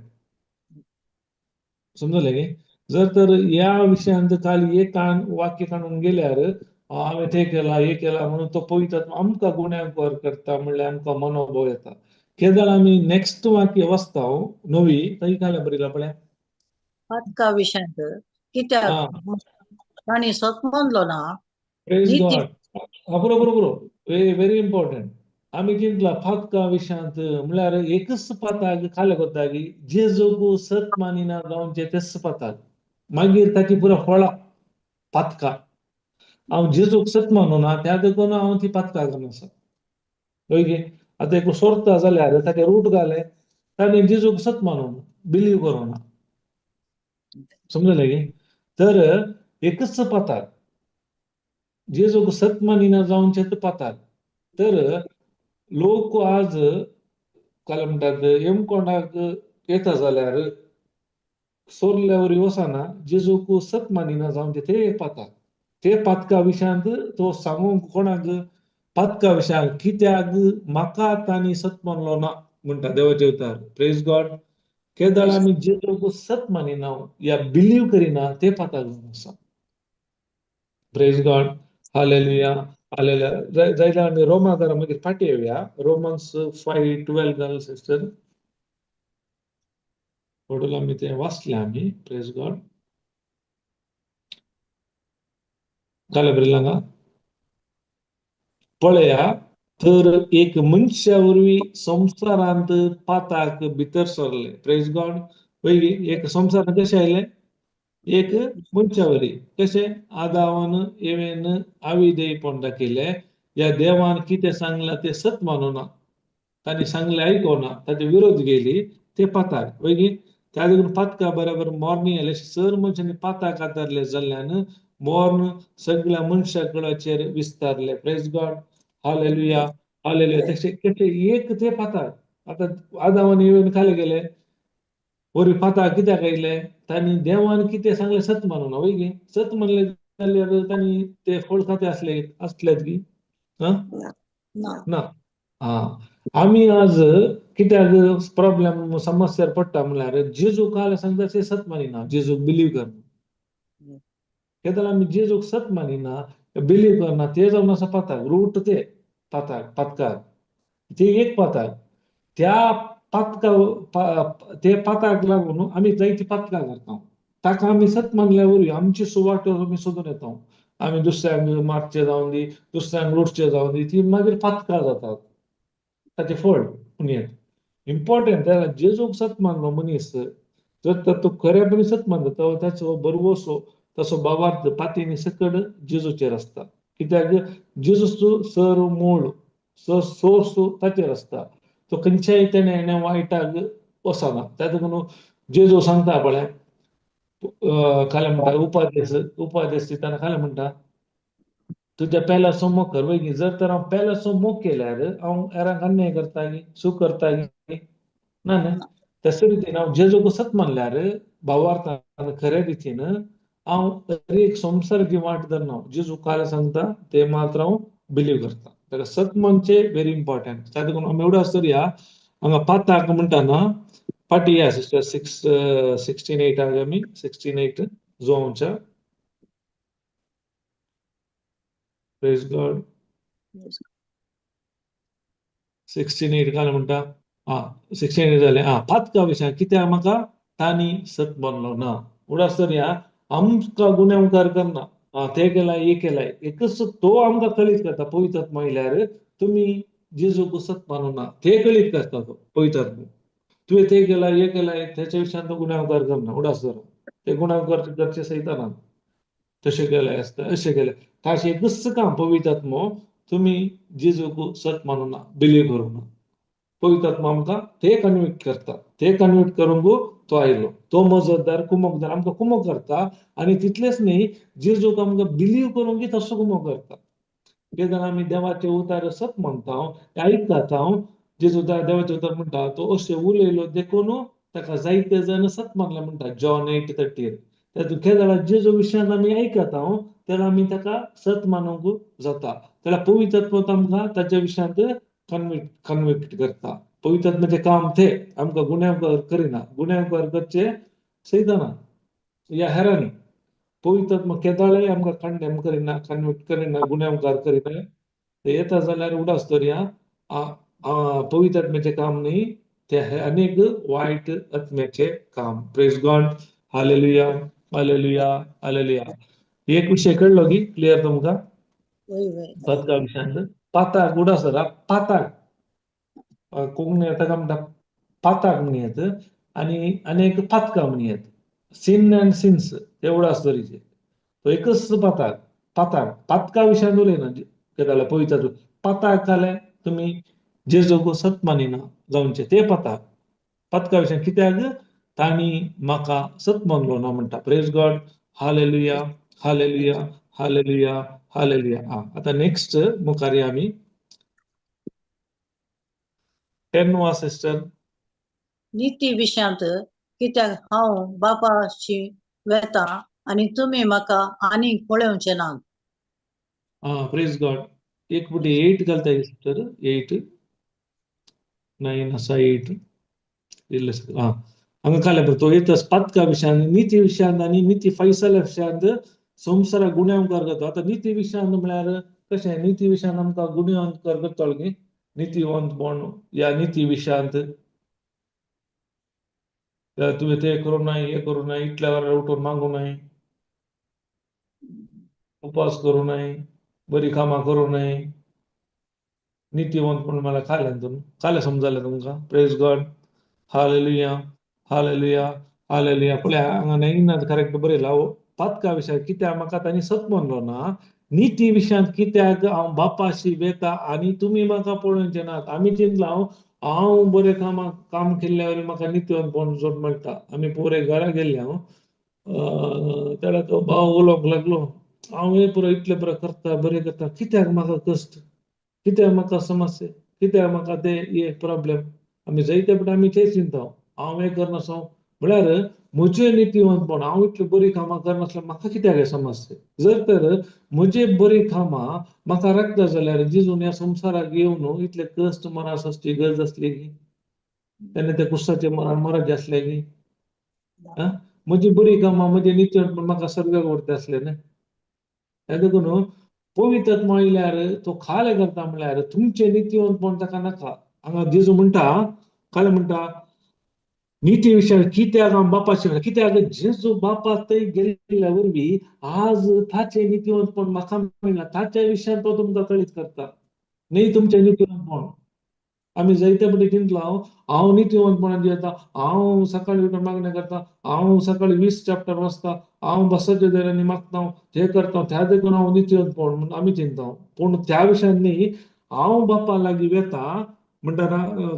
समजलें न्ही? जर तर ह्या विशयांत काल एक काण वाक्य काडून गेल्यार हांवें तें केलां हें केलां म्हणून तो पवित्र आत्मो आमकां गुन्यांवकार करता म्हणल्यार आमकां मनोभव येता. केदळ आमी नेक्स्ट वाक्य वाचता नवी थंय काल बरयला पळया पातका विशयांत कित्याक तांणी सत मानलो ना. प्रेज गॉड. बरोबर बरोबर, व्हेरी इम्पॉर्टंट. आमी चिंतला पातका विशयांत म्हळ्यार एकच पाताक खाले कोता की जेजूक सत मानिना जावचें तेच पाताक. मागीर ताची पुरो फळां पातका. हांव जेजूक सत मानुना त्या देखून हांव ती पातका करून आसा. हय गे? आतां एक सोरता जाल्यार ताचे रूट घाले ताणें जेजूक सत मानूना, बिलीव करूना. समजलें गे? तर एकच पाताक जेजूक सत मानिना जावचें पाताक. तर लोक आज काय म्हणटात हेमकोंडाक येता जाल्यार सोरल्यावर वचना जेजूक सत मानिना जावचें ते एक पाताक. ते पातका विशयांत तो सांगूंक कोणाक पातका विशयांत कित्याक म्हाका तांणी सत मानलो ना म्हणटा देवाचे उतार. Praise God. केदळ आमी जेजूक सत मानिना या बिलीव करिना ते पाताक जावन आसा. Praise God, hallelujah, hallelujah. जायल्यार आमी रोमा घरा मागीर फाटीं येवया. रोमन्स 5:12 घाल सिस्टर. वडूल आमी तें वाचलें आमी. प्रेज गॉड. घालें बरयलां हांगा पळया तर एक मनशा वरवीं संवसारांत पाताक भितर सरले. प्रेज गॉड. वय एक संवसारांत कशें आयलें? एक मनशा वरवीं. कशें? आदावान एवेन आविदेयपण दाखयलें. ह्या देवान कितें सांगलां तें सत मानूना, तांणी सांगलें आयकोना, ताचे विरोध गेली ते पाताक. वय त्या देखून पातका बराबर मॉर्निंग आयलें. सर मनशांनी पाताक आदारले जाल्ल्यान मॉर्न सगळ्या मनशा कुळाचेर विस्तारले. Praise God. Hallelujah, hallelujah. तशें कशें एक ते पाताक. आतां आदावान एवेन खाली गेले वरवीं पाताक कित्याक आयले? तांणी देवान कितें सांगलें सत मानूना. वय गे, सत मानलें जाल्यार तांणी ते फळ खाते आसले आसलेत की ना. ना. आं, आमी आज कित्याक प्रॉब्लेम समस्यार पडटा म्हणल्यार जेजू काल सांगता ते सत मानिना, जेजूक बिलीव करना. केदळ आमी जेजूक सत मानिना, बिलीव करना, ते जावन आसा पाताक रूट. ते पाताक, पातकार ते एक पाताक. त्या पातका ते पाताक लागून आमी जायती पातकां करता. ताका आमी सत मानल्या वरवीं आमची सुवात आमी सोदून येता. आमी दुसऱ्यांक मारचे जावन दी, दुसऱ्यांक लुटचे जावन दी, ती मागीर पातकां जातात. ताचें फळ पुनयेत इम्पॉर्टंट. त्या जेजूक सत मानलो मनीस जर तर तो खऱ्यापणी सत मानता तो ताचो बरवसो, तसो बाबार्थ पातीनी सकड जेजूचेर आसता. कित्याक जेजू सर मूळ सोर्स ताचेर आसता. तो खंयच्याय तेणें वायटाक वचना. त्या देखून जेजू सांगता पळय खाले म्हणटा, उपादेश उपादेश दितना खाले म्हणटा, तुज्या पेल्याचो मोग कर. वय, जर तर हांव पेल्याचो मोग केल्यार हांव हेरांक अन्याय करता की चूक करता की ना? न्हय. तशे रितीन हांव जेजूक सत मानल्यार भावार्थान खरे रितीन हांव एक संवसाराची वाट धरना. जेजू काल सांगता ते मात्र हांव बिलीव करता. ताका सत मानचें व्हेरी इम्पॉर्टंट. त्या देखून आमी एवढो आसतरी ह्या हांगा पाताक म्हणटा ना. फाटी या सिस्टर, 6 16:8. आमी 16:8 जोवच्या. Praise God. 16:8 काय म्हणटा? आं, 16:8 जालें. आं, पातका विशयान कित्याक म्हाका तांणी सत मानलो ना. उडास तर ह्या आमकां गुन्यांवकार करना. आं, ते केलाय हे केलाय, एकच तो आमकां कळीत करता. पवित्र म्हणल्यार तुमी जेजूक सत मानूना ते कळीत करता तो पवित्र. तुवें ते केलाय हे केलाय त्याच्या विशयान तो गुन्यांवकार करना. उडास धर ते गुन्यांवकार करचे सयताना तशें केलें आसता, अशें केलें. ताचें एकच काम पवित्र आत्मो, तुमी जेजूक सत मानूना, बिलीव करूं ना. पवित्र आत्मो आमकां ते कन्विक्ट करता. ते कन्विक्ट करूंक तो आयलो. तो मजतदार, कुमकदार, आमकां कुमक करता. आनी तितलेंच न्ही, जेजूक आमकां बिलीव करूंक तसो कुमक करता. कित्याक आमी देवाचे उतार सत मानता, आयकतात. हांव जेजू देवाचे उतर म्हणटा, तो अशें उलयलो देखून ताका जायते जाण सत मानले म्हणटा जॉन 8:30. तातूंत केदळा जेजू विशयान आमी आयकता तेन्ना आमी ताका सत मानूंक जाता. जाल्यार पवित्र आत्मो आमकां ताच्या विशयांत कन्विक्ट करता. पवित्र आत्म्याचें काम तें, आमकां गुन्यांवकार करिना. गुन्यांवकार करचे सैताना या हेरांनी. पवित्र आत्मा केदाळय आमकां कंडेम करिना, कन्विक्ट करिना, गुन्यांवकार करिना. ते येता जाल्यार उडास दरया, पवित्र आत्म्याचें काम न्ही ते, अनेक वायट आत्म्याचें काम. Praise God. Hallelujah, hallelujah, hallelujah. एक विशय कळ्ळो की क्लियर तुमकां? वय वय. पातका विशयांत पाताक उडास धरा. पाताक कोंकणी ताका म्हणटा पाताक म्हणयेत आनी अनेक पातकां म्हणयेत. सिन अँड सिन्स ते उडास दरीचे. तो एकच पाताक. पाताक पातका विशयांत उलयना केदाळा पवित्र. पाताक जालें तुमी जेजूक सत मानिना जावचे ते पाताक. पातका विशयान कित्याक तांणी म्हाका सत मानलो ना म्हणटा. Praise God. Hallelujah, hallelujah, hallelujah, hallelujah. आं, आतां नेक्स्ट मुखार या आमी. 10 वा सिस्टर. निती विशयांत कित्याक हांव बापाशी वेता आनी तुमी म्हाका आनीक पळोवचे नात. आं, प्रेज गॉड. एक फावटी 8 घालता सिस्टर. 8 9 आसा, 8 इल्लें. आं, हांगा काले पळय, तो येतच पातका विशयान, निती विशयांत आनी निती फैसला विशयांत संवसाराक गुन्यांवकार करता. आतां निती विशयांत म्हळ्यार कशें? निती विशयांत आमकां गुन्यांवकार करतलो की नितीवंतपण या निती विशयांत तुवें तें करूं नाय, हें करूं नाय, इतल्या वरार उठून मागूं नाय, उपास करूं नाय, बरी कामां करूं नाय. नितीवंतपण म्हळ्यार खालें तुमी, खालें समजलें तुमकां? Praise God, hallelujah, hallelujah, hallelujah. पळया हांगा नायनात करेक्ट बरयला पातका विशयाक कित्याक म्हाका तांणी सत म्हणलो ना, निती विशयांत कित्याक हांव बापाशी वेता आनी तुमी म्हाका पळोवचे नात. आमी चिंतला हांव बरें कामाक काम केल्ल्या वरी म्हाका नितीवंतपण जोड मेळटा. आमी पुरे घरा गेल्ले हांव, तेन्ना तो भाव उलोवंक लागलो, हांव हें पुरो इतलें बरें करता, बरें करता, कित्याक म्हाका कश्ट, कित्याक म्हाका समस्या, कित्याक म्हाका ते हे प्रॉब्लेम. आमी जायते फावटी आमी तेच चिंता, हांव हें करनासो म्हळ्यार म्हजें नितीवंतपण, हांव इतलीं बरीं कामां करनासल्यार म्हाका कित्याक हें समस्या. जर तर म्हजी बरीं कामां म्हाका राखता जाल्यार जेजून ह्या संवसाराक येवन इतले कश्ट मरण सोंसची गरज आसली की? तेन्ना त्या कुसाचें मरण मरत आसलें की? म्हजी बरीं कामां, म्हजें नितीवंतपण म्हाका सर्गाक व्हरता आसलें न्हय. हें देखून पवित्र आत्मा आयल्यार तो खालें करता म्हळ्यार तुमचें नितीवंतपण ताका नाका. हांगा जेजू म्हणटा, खालें म्हणटा, निती विशयाक कित्याक हांव बापाशी, कित्याक जेजू बापा थंय गेल्ल्या वरवीं आज ताचें नितीवंतपण म्हाका मेळ्ळां, ताच्या विशयान तो तुमकां कळीत करता, न्ही तुमचें नितीवंतपण. आमी जायते फावटी चिंतला, हांव नितीवंतपणान जियेता, हांव सकाळी उठून मागणें करता, हांव सकाळी 20 चॅप्टर वाचता, हांव बसाच्या देरांनी मागता, हें करता, त्या देखून हांव नितीवंतपण म्हूण आमी चिंता. पूण त्या विशयान न्ही, हांव बापा लागीं वेता म्हणटा,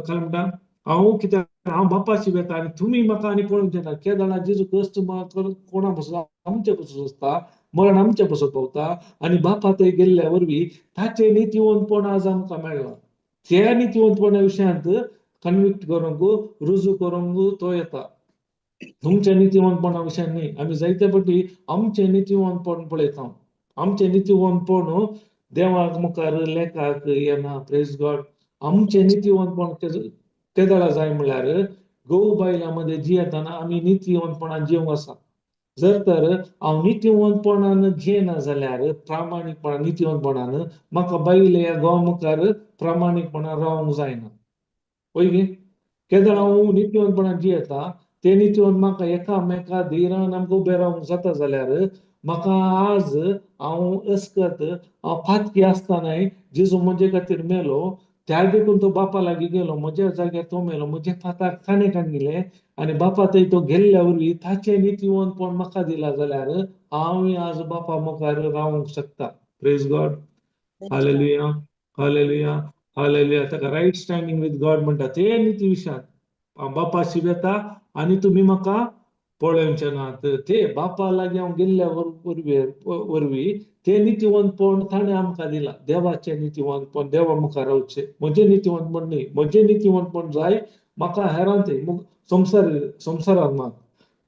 काय म्हणटा, हांव कित्याक हांव बापाशी वेता आनी तुमी म्हाका आनी पळोवचें ना. केदळा जेजू कश्ट कोणा पसून, आमचे पसून सोंसता, मरण आमचे पसून पावता आनी बापा थंय गेल्ल्या वरवीं ताचें नितीवंतपण आज आमकां मेळ्ळां. त्या नितीवंतपणा विशयांत कन्विक्ट करूंक, रुजू करूंक तो येता. तुमच्या नितीवंतपणा विशयान न्ही. आमी जायते फावटी आमचें नितीवंतपण पळयता, आमचें नितीवंतपण देवाक मुखार लेखाक येना. Praise God. आमचें नितीवंतपण केदळा जाय म्हळ्यार घोव बायलां मदें जियेतना आमी नितीवंतपणान जिवंक आसा. जर तर हांव नितीवंतपणान जियेना जाल्यार प्रामाणीकपणान नितीवंतपणान म्हाका बायले ह्या घोवा मुखार प्रामाणीकपणान रावंक जायना. वय गे? केदळ हांव नितीवंतपणान जियेता ते नितीवंत म्हाका एकामेका धिरान आमकां उबें रावंक जाता जाल्यार म्हाका आज हांव अस्कत हांव पातकी आसतनाय जेजू म्हजे खातीर मेलो, त्या देखून तो बापा लागीं गेलो, म्हज्या जाग्यार तो मेलो, म्हज्या पाताक ताणें काडलें आनी बापा थंय तो गेल्ल्या वरवीं ताचें नितीवंतपण म्हाका दिलां जाल्यार हांवूय आज बापा मुखार रावंक शकता. Praise God, hallelujah, hallelujah, hallelujah. ताका रायट स्टँडींग विथ गॉड म्हणटा. ते निती विशयांत हांव बापाशी वेता आनी तुमी म्हाका पळोवचे नात. ते बापा लागीं हांव गेल्ल्या वरवीं ते नितीवंतपण ताणें आमकां दिलां. देवाचें नितीवंतपण, देवा मुखार रावचें, म्हजें नितीवंतपण न्ही. म्हजें नितीवंतपण जाय म्हाका हेरांत संवसार संवसारांत मात,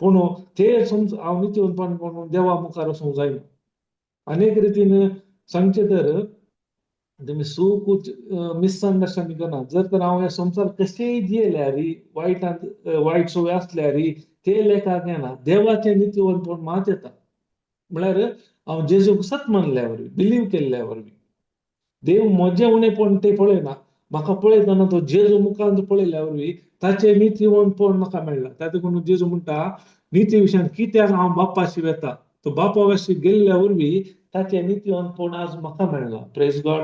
पूण ते हांव नितीवंतपण म्हणून देवा मुखार वचूंक जायना. अनेक रितीन सांगचें तर तुमी चूक मिसअंडरस्टँडींग करना. जर तर हांव ह्या संवसार कशेंय जियेल्यार, वायटांत वायट संवय आसल्यार ते लेखाक येना, देवाचें नितीवंतपण मात येता. म्हळ्यार हांव जेजूक सत मानल्या वरवीं, बिलीव केल्ल्या वरवीं, देव म्हजें उणेपण ते पळयना, म्हाका पळयतना तो जेजू मुखांत पळयल्या वरवीं ताचें नितीवंतपण म्हाका मेळ्ळां. त्या देखून जेजू म्हणटा निती विशयान कित्याक हांव बापाशी वेता, तो बापा वाशी गेल्ल्या वरवीं ताचें नितीवंतपण आज म्हाका मेळ्ळां. Praise God,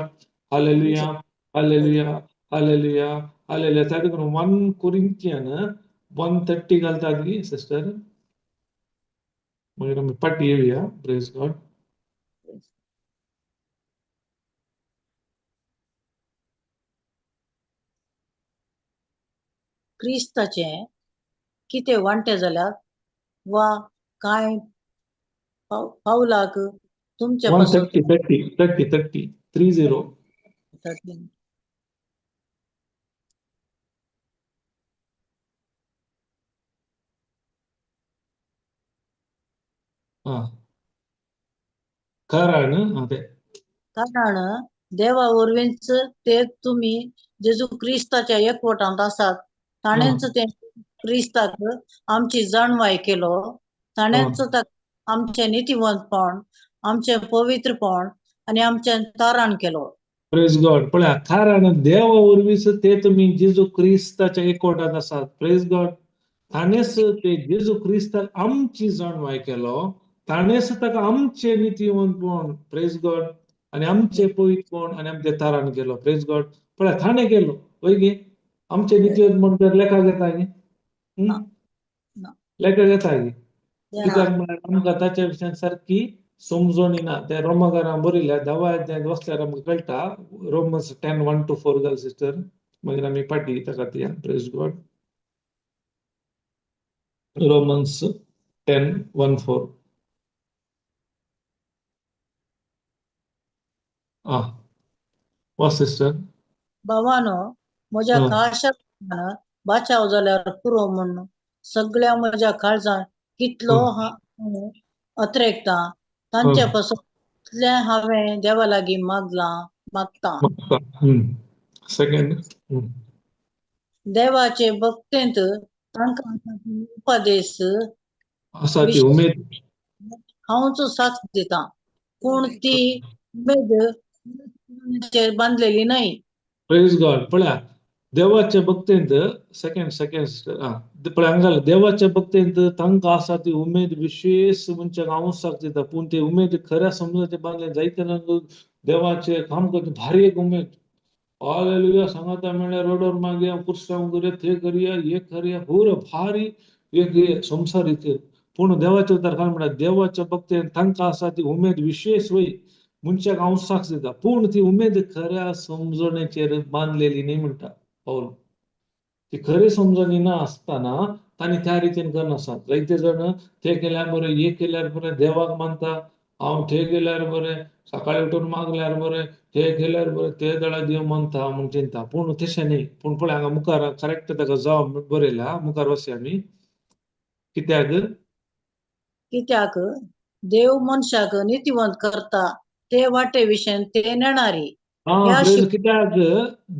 hallelujah, hallelujah, hallelujah, hallelujah. त्या देखून 1 कोरिंथियन 1:30 घालतात गी सिस्टर, मागीर आमी फाटीं येवया. Praise God. क्रिस्ताचे कितें वांटे जाल्यात वा कांय पावलाक तुमचे वन पासून 30 30 30 30 30. 13. आं, कारण आं ते कारण देवा वरवींच ते तुमी जेजू क्रिस्ताच्या एकवटांत आसात, ताणेंच ते क्रिस्ताक आमची जाणवाय केलो, ताणेंच ताका आमचें नितीवंतपण, आमचें पवित्रपण आनी आमचें तारण केलो. Praise God. पळया, कारण देवा वरवींच ते तुमी जेजू क्रिस्ताच्या एकवटांत आसात. Praise God. ताणेंच ते जेजू क्रिस्ताक आमची जाणवाय केलो, ताणेंच ताका आमचें नितीवंतपण. Praise God. आनी आमचे पवित्रपण आनी आमचे तारान केलो. प्रेज गॉड. पळय थाणे केलो वय गे, आमचे नितीवंतपण तर लेखाक येता गे, लेखाक येता गे. कित्याक म्हळ्यार आमकां ताच्या विशयान सारकी समजणी ना. त्या रोमाकारां बरयल्या 10व्या अध्यायांत वचल्यार आमकां कळटा. रोमन्स 10:1-4 घाल सिस्टर, मागीर आमी फाटीं ताका दिया. Praise God. Romans 10:1-4. आं वाच सिस्टर. भावानो, म्हज्या खाशा बाचाव जाल्यार पुरो म्हूण सगळ्या म्हज्या काळजान कितलो हांव अत्रेकता तांचे पासून इतलें हांवें देवा लागीं मागलां मागता. सेकंड, देवाचे भक्तेंत तांकां उपदेश आसा ती उमेद हांवच साथ दिता, पूण ती उमेद बांदलेली न्हय. प्रेज गॉड. पळया देवाच्या भक्तेंत सेकंड सेकंड पळय हांगा देवाच्या भक्तेंत तांकां आसा ती उमेद विशेश मनशाक हांव दिता, पूण ती उमेद खऱ्या समजाचे बांदले जायते देवाचे काम करता भारी एक उमेद. हालेलुया सांगाता म्हणल्यार रोडोर मागीर कुर्सांव करया, ते करया, हे करया, पूरो भारी एक एक संवसारीचेर. पूण देवाचे उतर काय म्हणटा, देवाच्या भक्तेन तांकां आसा ती उमेद विशेश वय मनशाक हांव साक्ष दिता, पूण ती उमेद खऱ्या समजणेचेर बांदलेली न्ही म्हणटा पावल. ती खरी समजणी ना आसतना तांणी त्या रितीन करनासतात. जायते जाण ते केल्यार बरें, हे केल्यार बरें, देवाक मानता, हांव थंय गेल्यार बरें, सकाळी उठून मागल्यार बरें, ते केल्यार बरें, ते दळा देव मानता म्हूण चिंता. पूण तशें न्ही. पूण पळय हांगा मुखार करेक्ट ताका जाव बरयला, मुखार वचया आमी. कित्याक कित्याक देव मनशाक नितीवंत करता ते वाटे विशयन ते नेणारी. कित्याक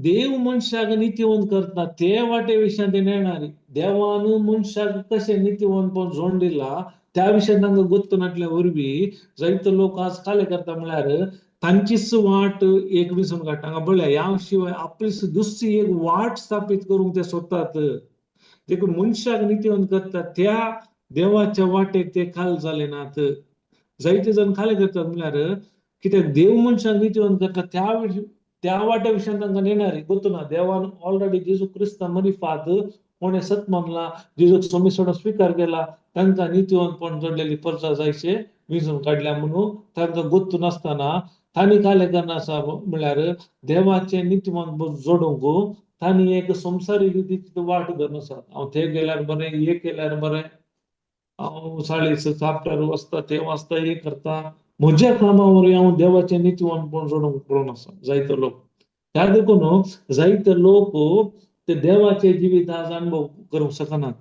देव मनशाक नितीवंत करता ते वाटे विशयान ते नेणारी. देवान मनशाक कशें नितीवंतपण जोड दिला त्या विशयान तांकां गोत्त नासल्या वरवीं जायते लोक आज काले करता म्हळ्यार तांचीच वाट एक विसून काडटा. हांगा पळया ह्या शिवाय आपली दुसरी एक वाट स्थापीत करूंक ते सोदतात. देखून मनशाक नितीवंत करता त्या देवाच्या वाटेक ते खाल जाले नात. जायते जाण खाले करतात म्हळ्यार कित्याक देव मनशाक नितीवंत करता त्या वाट्या विशयान तांकां नेणारी गोत्तू ना. देवान ऑलरेडी जेजू क्रिस्ता मरिफात कोणें सत मानला, जेजूक स्वामी सोडून स्विकार केला, तांकां नितीवंतपण जोडलेली परचा जायचे विजून काडल्या म्हणून तांकां गोत्तू नासतना तांणी काले करना म्हळ्यार देवाचें नितीवंत जोडूंक तांणी एक संवसारीक रितीची वाट धरून आसा. हांव थंय गेल्यार बरें, हे केल्यार बरें, हांव साडे चाप्टर वाचता, ते वाचता, हे करता, म्हज्या कामा वरवीं हांव देवाचें नितीवंतपण जोडूंक पळोवन आसा जायते लोक. त्या देखून जायते लोक ते देवाचे जिवीत आज अनुभव करूंक शकनात.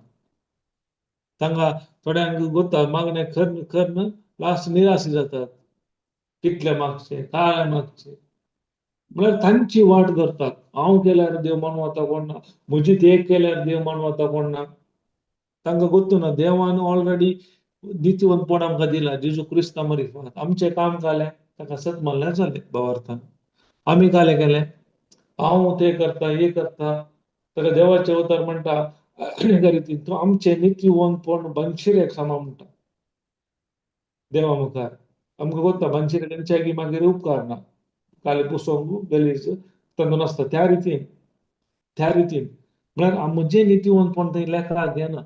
तांकां थोड्यांक गोता मागणें करन करन लास्ट निराश जातात. कितले मागचे, काय मागचे म्हळ्यार तांची वाट धरतात. हांव केल्यार देव मानवता कोण ना, म्हजी ते केल्यार देव मानवता कोण ना. तांकां गोत्तू ना देवान ऑलरेडी नितीवंतपण आमकां दिला जेजू क्रिस्ता मरिफात. आमचें काम जालें, ताका सत मानल्यार जालें भावार्थान. आमी कालें केलें, हांव तें करता, हे करता, ताका देवाचें उतर म्हणटा एका रितीन तूं आमचें नितीवंतपण बनशिरेक सामा म्हणटा देवा मुखार. आमकां गोत्ता बनशिरे तेंच्यागी मागीर उपकारना, काले पुसोवंक गलीज तांकां नासता. त्या रितीन त्या रितीन म्हळ्यार म्हजें नितीवंतपण थंय लेखाक घेना.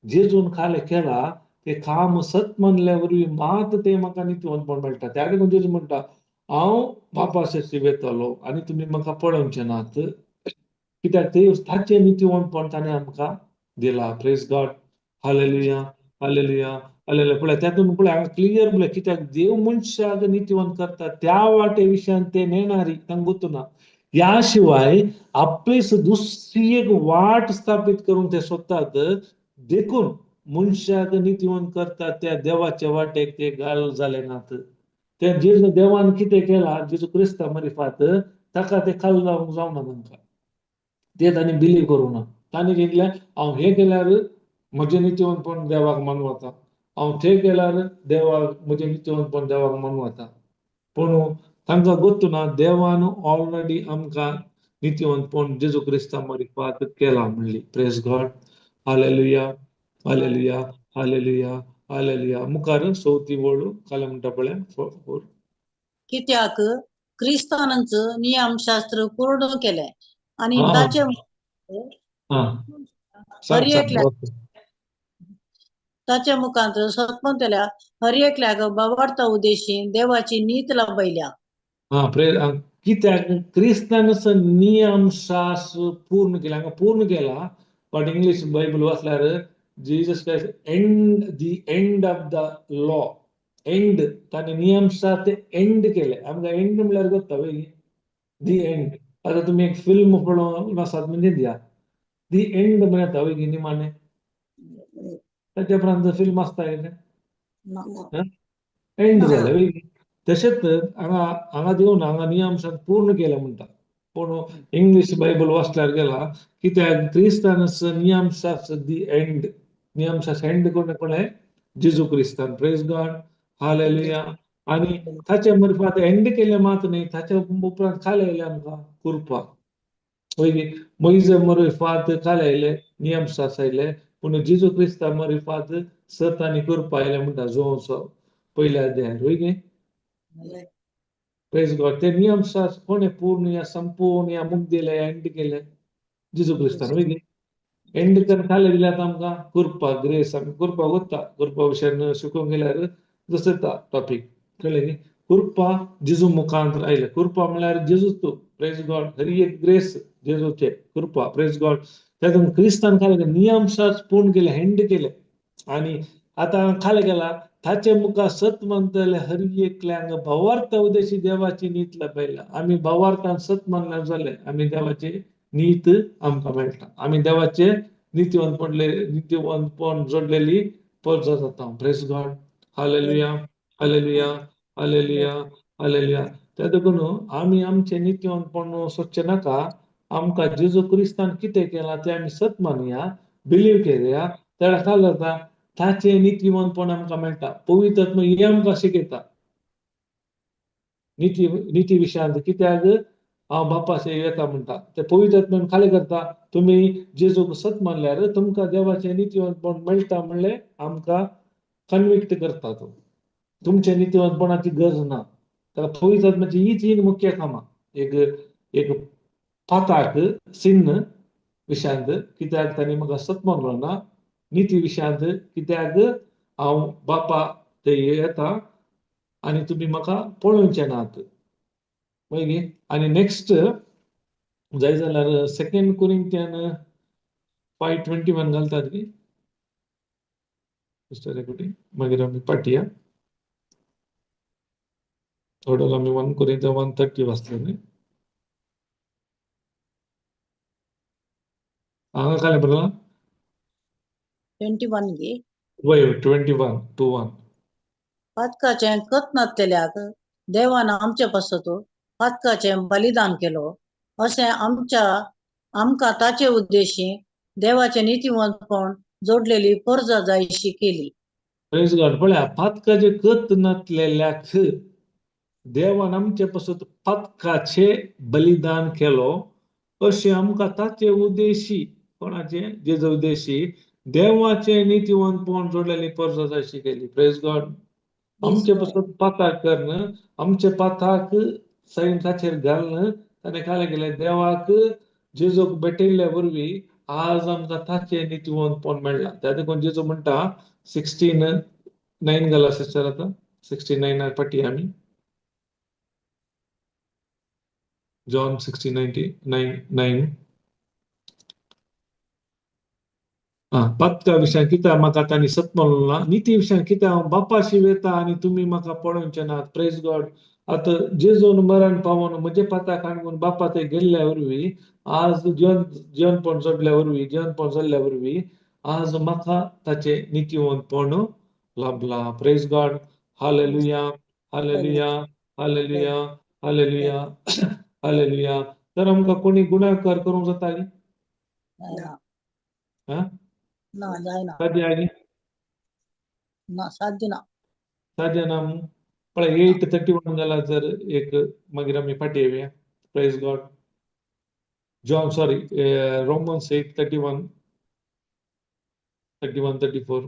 जेजून खालें केला ते काम सत मानल्या वरवीं मात ते म्हाका नितीवंतपण मेळटा. त्या देखून जेजू म्हणटा हांव बापाशी वेतलो आनी तुमी म्हाका पळोवचे नात, कित्याक ते ताचें नितीवंतपण ताणें आमकां दिला. Praise God. Hallelujah, hallelujah, hallelujah. पळय त्यातून पळय हांगा क्लियर पळय कित्याक देव मनशाक नितीवंत करता त्या वाटे विशयान ते नेणारी तांकां गोत्तू ना. ह्या शिवाय आपली दुसरी एक वाट स्थापीत करूंक ते सोदतात. देखून मनशाक नितीवंत करता त्या देवाच्या वाटेक ते गाल जाले नात. ते जेजू देवान कितें केला जेजू क्रिस्ता मरिफात ताका ते खाल जावंक जावना तांकां, ते तांणी बिलीव करूं ना. तांणी चिंतलें हांव हें केल्यार म्हजें नितीवंतपण देवाक मानवता, हांव थंय केल्यार देवाक म्हजें नितीवंतपण देवाक मानवता. पूण तांकां गोत्तू ना देवान ऑलरेडी आमकां नितीवंतपण जेजू क्रिस्ता मरिफात केला म्हणली. Praise God. Hallelujah, hallelujah, hallelujah, hallelujah. मुखार चवथी वळ कालें म्हणटा पळय 4. कित्याक क्रिस्तानच नियमशास्त्र पूर्ण केलें आनी हा ताचे हा, हर सांग सांग. एकल्याक ओके. ताचे मुखांत सतमतल्या हर एकल्याक बावार्थ उद्देशी देवाची नीत लाभयल्या. हा, कित्याक क्रिस्तानच नियमशास्त्र पूर्ण केलें. हांगा पूर्ण केला, बट इंग्लीश बायबल वाचल्यार Jesus Christ end the end of the law. End, ताणें नियमशास्त्र एंड केलें. आमकां एंड म्हणल्यार गोत्ता वय, दी एंड. आतां तुमी एक फिल्म पळोवन आसात म्हणजे दिया दी एंड म्हण येता वय निमाणें, ताच्या उपरांत फिल्म आसता कितें ना. एंड ना. जालें वय. तशेंच हांगा हांगा दिवन हांगा नियमशास्त्र पूर्ण केलें म्हणटा, पूण इंग्लीश बायबल वाचल्यार गेला कित्याक क्रिस्तानच नियमशास्त्र दी एंड, नियमशास्त्र एंड कोणें कोणें? जेजू क्रिस्तान. Praise God, hallelujah. आनी ताचे मर्फात एंड केलें मात न्ही, ताच्या उपरांत खाले आयले आमकां कृपा वय. मोयजे मरिफात खाले आयले नियमशास्त्र आयले, पूण जेजू क्रिस्ता मरिफात सत आनी कृपा आयले म्हणटा जोंसो पयल्या अध्यायार वय गे. प्रेज गॉड. ते नियमशास्त्र कोणें पूर्ण या संपूर्ण या मुगदिले एंड केले? जेजू क्रिस्तान वय गे. एंड करून खाले दिल्यात आमकां कृपा, ग्रेस. आमी कृपा गोत्ता, कृपा विशयान शिकोवंक गेल्यार जसो येता टॉपीक, कळ्ळें न्ही? कृपा जेजू मुखांत आयले. कृपा म्हणल्यार जेजूच तूं. प्रेज गॉड. हरी एक ग्रेस जेजूचे कृपा. Praise God. तातूंत क्रिस्तान खाले नियमशास्त्र पूर्ण केले, एंड केले आनी आतां खाले गेला ताचे मुखार सत मानतले हर एकल्यांक भावार्थ उद्देशी देवाची नीत लाभयला. आमी भावार्थान सत मानल्यार जालें, आमी देवाची नीत आमकां मेळटा. आमी देवाचे नितीवंत पडले, नितीवंतपण जोडलेली परजा जाता. Praise God, hallelujah, hallelujah, hallelujah, hallelujah. त्या देखून आमी आमचें नितीवंतपण सोदचें नाका. आमकां जेजू क्रिस्तान कितें केलां तें आमी सत मानया, बिलीव केया. त्या काय जाता, ताचें नितीवंतपण आमकां मेळटा. पवित्र आत्मा हें आमकां शिकयता निती निती विशयांत. कित्याक हांव बापासे येता म्हणटा, ते पवित्र आत्म्यान खाली करता. तुमी जेजूक सत मानल्यार तुमकां देवाचें नितीवंतपण मेळटा म्हणलें आमकां कन्विक्ट करता तो. तुमच्या नितीवंतपणाची गरज ना. ताका पवित्र आत्म्याची ही तीन मुख्य कामां. एक एक पाताक सिन्न विशयांत, कित्याक तांणी म्हाका सत मानलो ना. निती विशयांत, कित्याक हांव बापा ते येता आनी तुमी म्हाका पळोवचे नात. मागीर आनी नेक्स्ट जाय जाल्यार सेकंड कोरिंथियन 5:21 घालतात की मिस्टर रेकुटी, मागीर आमी पाटया थोडो. आमी 1 कोरिंथियन 1:30 वाचले न्ही. हांगा काय बरयलां? 21 गे. वय, 21 2 1. पातकाचें कत नासलेल्याक देवान आमचे पासत पातकाचें बलिदान केलो, अशें आमच्या आमकां ताचे उद्देशी देवाचें नितीवंतपण जोडलेली परजा जायशी केली. प्रेज गॉड. पळया, पातकाचे कत नातलेल्याक देवान आमचे पासत पातकाचे बलिदान केलो, अशें आमकां ताचे उद्देशी, कोणाचे? जेजू उद्देशी देवाचे नितीवंतपण जोडलेली परजा जायशी केली. Praise God. आमचे पासत पाताक करून आमचे पाताक सैम ताचेर घालून ताणें काय केलें, देवाक जेजूक भेटयल्ल्या वरवीं आज आमकां ताचें नितीवंतपण मेळ्ळां. त्या देखून जेजू म्हणटा 16:9 घाला सिस्टर. आतां 16:9 फाटी आमी जॉन 16:99 9. आं, पातका विशयान कित्याक म्हाका तांणी सत मानलो ना. निती विशयान कित्याक हांव बापाशी वेता आनी तुमी म्हाका पळोवचे नात. Praise God. आतां जेजून मरण पावोन म्हजे पाताक हाडून बापा ते गेल्ल्या वरवीं आज जिवन जिवनपण जोडल्या वरवीं, जिवनपण जाल्ल्या वरवीं आज म्हाका ताचें नितीवंतपण लाभलां. Praise God, hallelujah, hallelujah, hallelujah, hallelujah, hallelujah. तर आमकां कोणी गुणाकार करूंक जाता गी? जायना. हा? ना, जायना. साध्य आगी? ना, साध्य ना. साध्य ना. पळय, 8:31 जाला जर एक, मागीर आमी फाटीं येवया. Praise God. John, sorry, Romans 8:31, 31 34.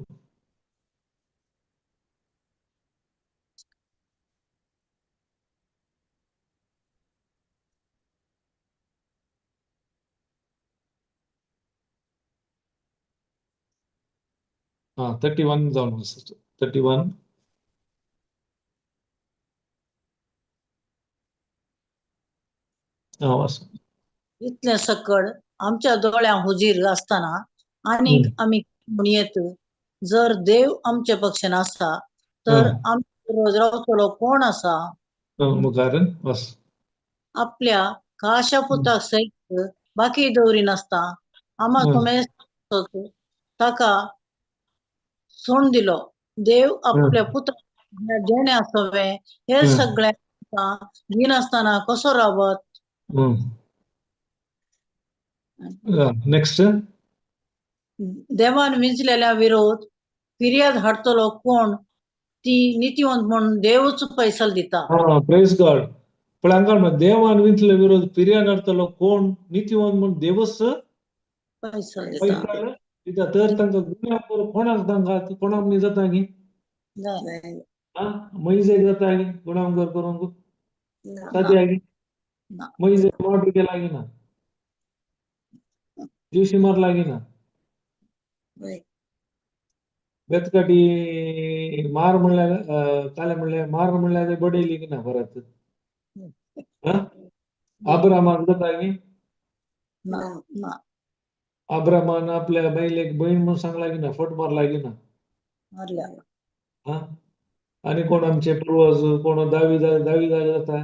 आं 31 जावन आसा, 31. आं वाच. इतलें सकड आमच्या दोळ्यां हुजीर आसतना आनीक आमी म्हणयेत, जर देव आमचे पक्षान आसा तर आमचे विरोध रावतलो कोण आसा? मुखार वाच. आपल्या खाशा पुताक सयत बाकी दवरिनासता आमा तुमेस्त ताका सोडून दिलो. देव आपल्या पुताक देणे आसवे हे सगळे दिनासतना कसो रावत? नेक्स्ट. देवान विंचलेल्या विरोध फिर्याद हाडतलो कोण? ती नितीवंत म्हणून देवच फैसल दिता. हा, प्रेज गॉड. पण हांगा देवान विंचले विरोध फिर्याद हाडतलो कोण? नितीवंत म्हणून देवच फैसल दिता. फैसल दिता. तर तांकां गुन्यांव कोणाक तांकां कोणाक न्ही जाता गी? आं, मैजेक जाता गी गुन्यांवकार करूंक? साद्या गी? मैजेक मर्डर केला गी ना? जीवशी मारला गी ना? बेतकाटी मार म्हणल्यार काले म्हणल्यार मार म्हणल्यार बडयली की ना परत? आब्रामाक जाता गी? ना. आब्रामान आपल्या बायलेक बहीण म्हणून सांगला की ना? फट मारला की ना? मारल्या. हा, आनी कोण आमचे पूर्वज कोण दावीदा? दावीदाक जाता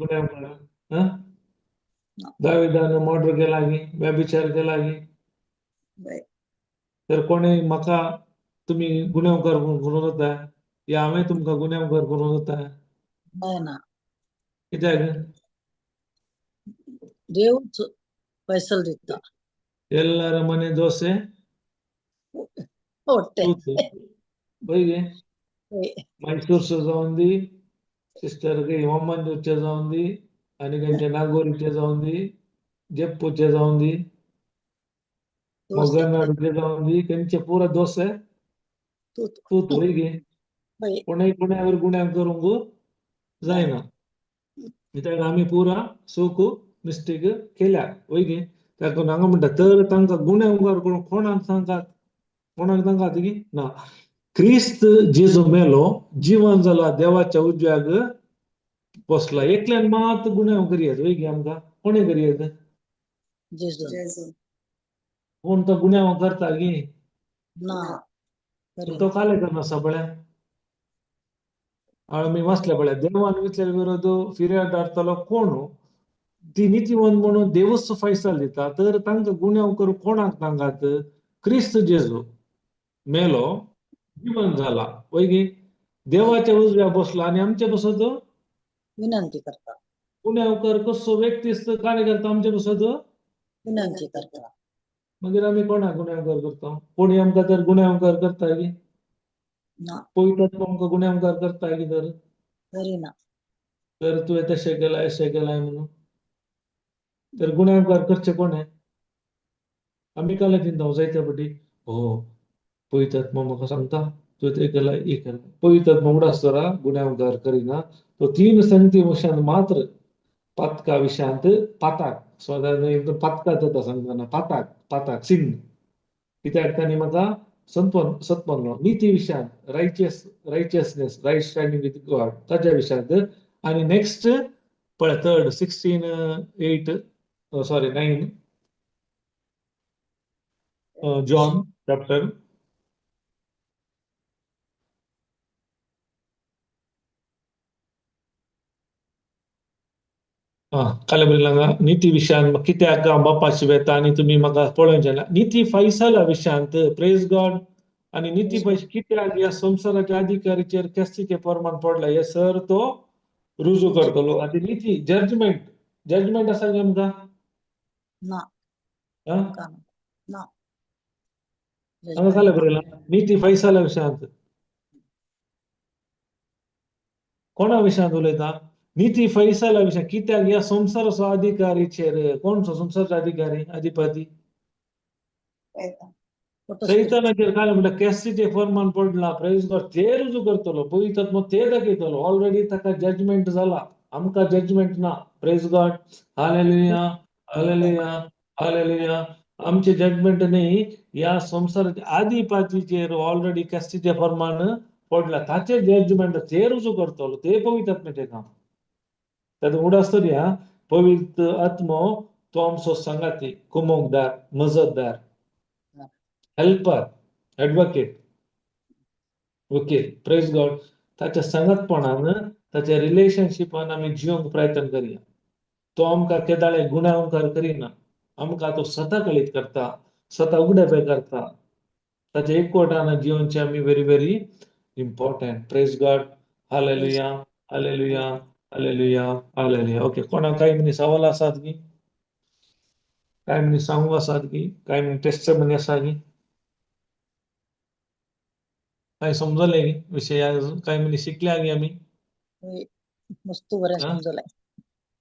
गुन्यांव? दावीदान मर्डर केला गी? व्यभिचार केला गी? तर कोणी म्हाका तुमी गुन्यांवकार करूंक जाता या हांवें तुमकां गुन्यांवकार करूंक जाता? ना. कित्याक? देवच फैसल दिता. ಎಲ್ಲರ ಮನೆ ದೋಸೆ ಹೊಟ್ಟೆ. ತೂತು बय मैसूरचो जावन दी, सिस्टर ओमंजूरचे जावन दी, आनी खंयचे नागोरीचे जावन दी, जयपूरचे जावन दी, मोगरनाडूचे जावन दी, खंयचे पुरा दोसे तूत वय गे. कोणय कोणावर गुन्यांव करूंक जायना, कित्याक आमी पुरा चूक मिस्टेक केल्या वय गे. ताका हांगा म्हणटा तर तांकां गुन्यांवकार करूंक कोणाक सांगात? कोणाक तांकां गी ना. क्रिस्त जेजू मेलो, जिवन जाला, देवाच्या उजव्याक बसला. एकल्यान मात गुन्यांव करयेत वय गे. आमकां कोणें करयेत? कोण तो गुन्यांव करता गी? ना. तो काले करना पळय, आमी वाचले पळय, देवान विचले विरोध फिर्याद हाडटलो कोण? ती नितीवंत म्हणून देवच फैसल दिता. तर तांकां गुन्यांव करूं कोणाक तांकां? क्रिस्त जेजू मेलो, जिवन जाला वय गे, देवाच्या उजव्या बसला आनी आमचे बसत विनंती करता. गुन्यांवकार कसो व्यक्ती काय करता आमचे बसत? विनंती करता. मागीर आमी कोणाक गुन्यांवकार करता? कोणी आमकां तर गुन्यांवकार करता गी? ना. पयतात आमकां गुन्यांवकार करता गी तर? करिना. तर तुवें तशें केलां अशें केलां म्हणून तर गुन्यांवकार करचे कोणें? आमी काल चिंता जायते फावटी, हो पवित्र आत्मा म्हाका सांगता तुवें तें केलां हें केलां. पवित्र आत्मा उडास दवरा गुन्यांवकार करिना. तो तीन संगती विशयांत मात्र पातका विशयांत, पाताक स्वता पातका जाता सांगतना, पाताक पाताक सिन, कित्याक तांणी म्हाका संतवन सत्पन्न निती विशयांत, righteousness, right standing with God ताच्या विशयांत. आनी नेक्स्ट पळय थर्ड 16 8, sorry 9, John chapter. आं, काले बरयलां निती विशयांत कित्याक हांव बापाशी वेता आनी तुमी म्हाका पळोवचें ना. निती फैसला विशयांत, प्रेज गॉड. आनी निती पयशे कित्याक ह्या संवसाराच्या अधिकारीचेर केस्तीचें प्रमाण पडला हे सर तो रुजू करतलो. आनी निती जजमेंट, जजमेंट आसा गे आमकां? ना. आं, ना. हांगा काले बरयलां निती फैसला विशयांत. कोणा विशयांत उलयता? निती फैसला विशय कित्याक ह्या संवसाराचो अधिकारीचेर. कोणचो संवसाराचो अधिकारी अधिपती? सैतानाचेर काय म्हणटा केस्तीचें फरमान पडला, प्रेज गॉड. ते रुजू करतलो पवित्र आत्मो, ते दाखयतलो. ऑलरेडी ताका जजमेंट जाला, आमकां जजमेंट ना. Praise God, hallelujah, hallelujah, hallelujah. आमचे जजमेंट न्ही, ह्या संवसाराच्या आदी पातीचेर ऑलरेडी कास्तीचे प्रमाण पडला, ताचे जजमेंट ते रुजू करतलो, ते पवित्र आत्म्याचें काम. तातूंत उगडास दवरया, पवित्र आत्मो तो आमचो सांगाती, कुमोकदार, मजतदार, हेल्पर, एडवोकेट, वकील. Praise God. ताच्या सांगातपणान, ताच्या रिलेशनशिपान आमी जिवंक प्रयत्न करया. तो आमकां केदाळे गुणाकार करिना, आमकां तो स्वता कळीत करता, स्वता उगडे करता. ताच्या एकवटान जिवनचे आमी very very important. Praise God. Hallelujah, hallelujah, hallelujah, hallelujah. Okay, कोणाक काय म्हणी सवाल आसात की, काय म्हणी सांगूंक आसात की, काय म्हणी टेस्टमनी आसा की, काय समजलें की विशय, काय म्हणी शिकल्या की आमी? मस्त बरें हा? समजलें,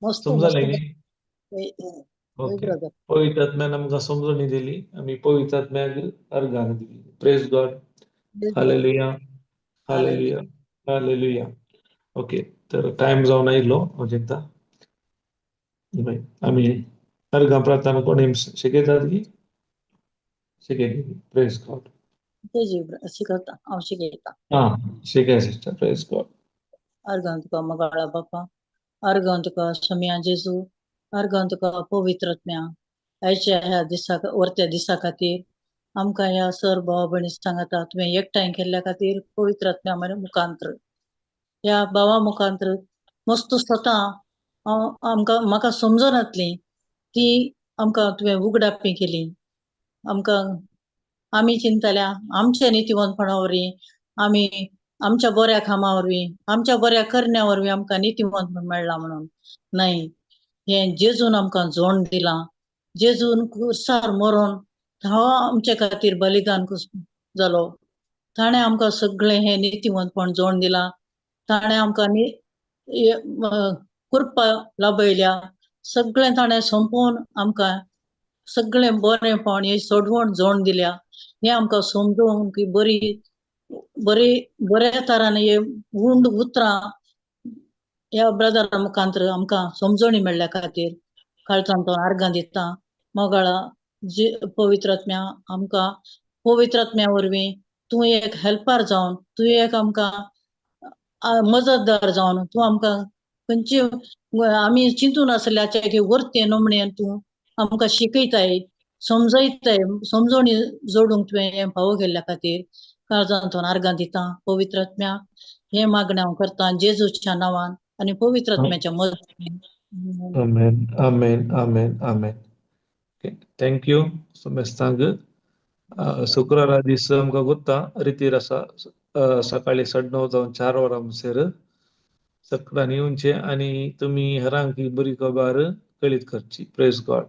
मस्त. समजलें मस्त. की? हय, हय. ओके. ब्रदर. पवित्र आत्म्यान आमकां समजणी दिली, आमी पवित्र आत्म्याक अर्गान दिली. Praise God. Hallelujah, hallelujah, hallelujah. Okay, तर टायम जावन आयलो हांव चिंता. आमी अर्गां प्रार्थना कोणी शिकयतात की शिकयली? Praise God. तेजी शिकयता, हांव शिकयता. आं, शिकय सिस्टर. Praise God. अर्गां तुका मगाळा बापा, अर्गां तुका सोम्या जेजू, अर्गां तुका पवित्र आत्म्या. आयच्या ह्या दिसा, वरत्या दिसा खातीर, आमकां ह्या सर भाव भयणी सांगता तुवें एकठांय केल्ल्या खातीर, पवित्र आत्म्या मुखांत्र, ह्या भावा मुखांत्र मस्त स्वता हांव आमकां म्हाका समजनातली ती आमकां तुवें उगडापी केली. आमकां आमी चिंतल्या आमच्या नितीवंतपणा वरवीं, आमी आमच्या बऱ्या कामा वरवीं, आमच्या बऱ्या करण्या वरवीं आमकां नितीवंत मेळ्ळा म्हणून. न्हय, हें जेजून आमकां जोण दिलां. जेजून कुर्सार मरोन हो आमचे खातीर बलिदान जालो. ताणें आमकां सगळें हें नितीवंतपण जोण दिलां. ताणें आमकां कृपा लाभयल्या. सगळें ताणें सोंपोवन आमकां सगळें बरेंपण हे सोडवण जोण दिल्या. हें आमकां समजून की बरी बरी बऱ्या तरान हे उंड उतरां ह्या ब्रदरा मुखांत्र आमकां समजणी मेळ्ळ्या खातीर काळजांत आर्गां दिता. मोगाळा जे पवित्र आत्म्या, आमकां पवित्र आत्म्या वरवीं तूं एक हेल्पर जावन, तूं एक आमकां मजतदार जावन, तूं आमकां खंयची आमी चिंतून आसल्याचे की वरते नमणेन तूं आमकां शिकयताय, समजयताय. समजोणी जोडूंक तुवें हें फावो केल्ल्या खातीर काळजांतून आर्गां दिता. पवित्र आत्म्या, हें मागणें हांव करता जेजूच्या नांवान आनी पवित्र आत्म्याच्या मदतीन. आमेन, आमेन, आमेन, आमेन. Thank you समेस्तांक. शुक्रारा दीस आमकां गोत्ता रितीर आसा, सकाळी 9:30 जावन 4 वरां म्हणसर सगळ्यांनी येवचें आनी तुमी हेरांक ही बरी खबर कळीत करची. Praise God.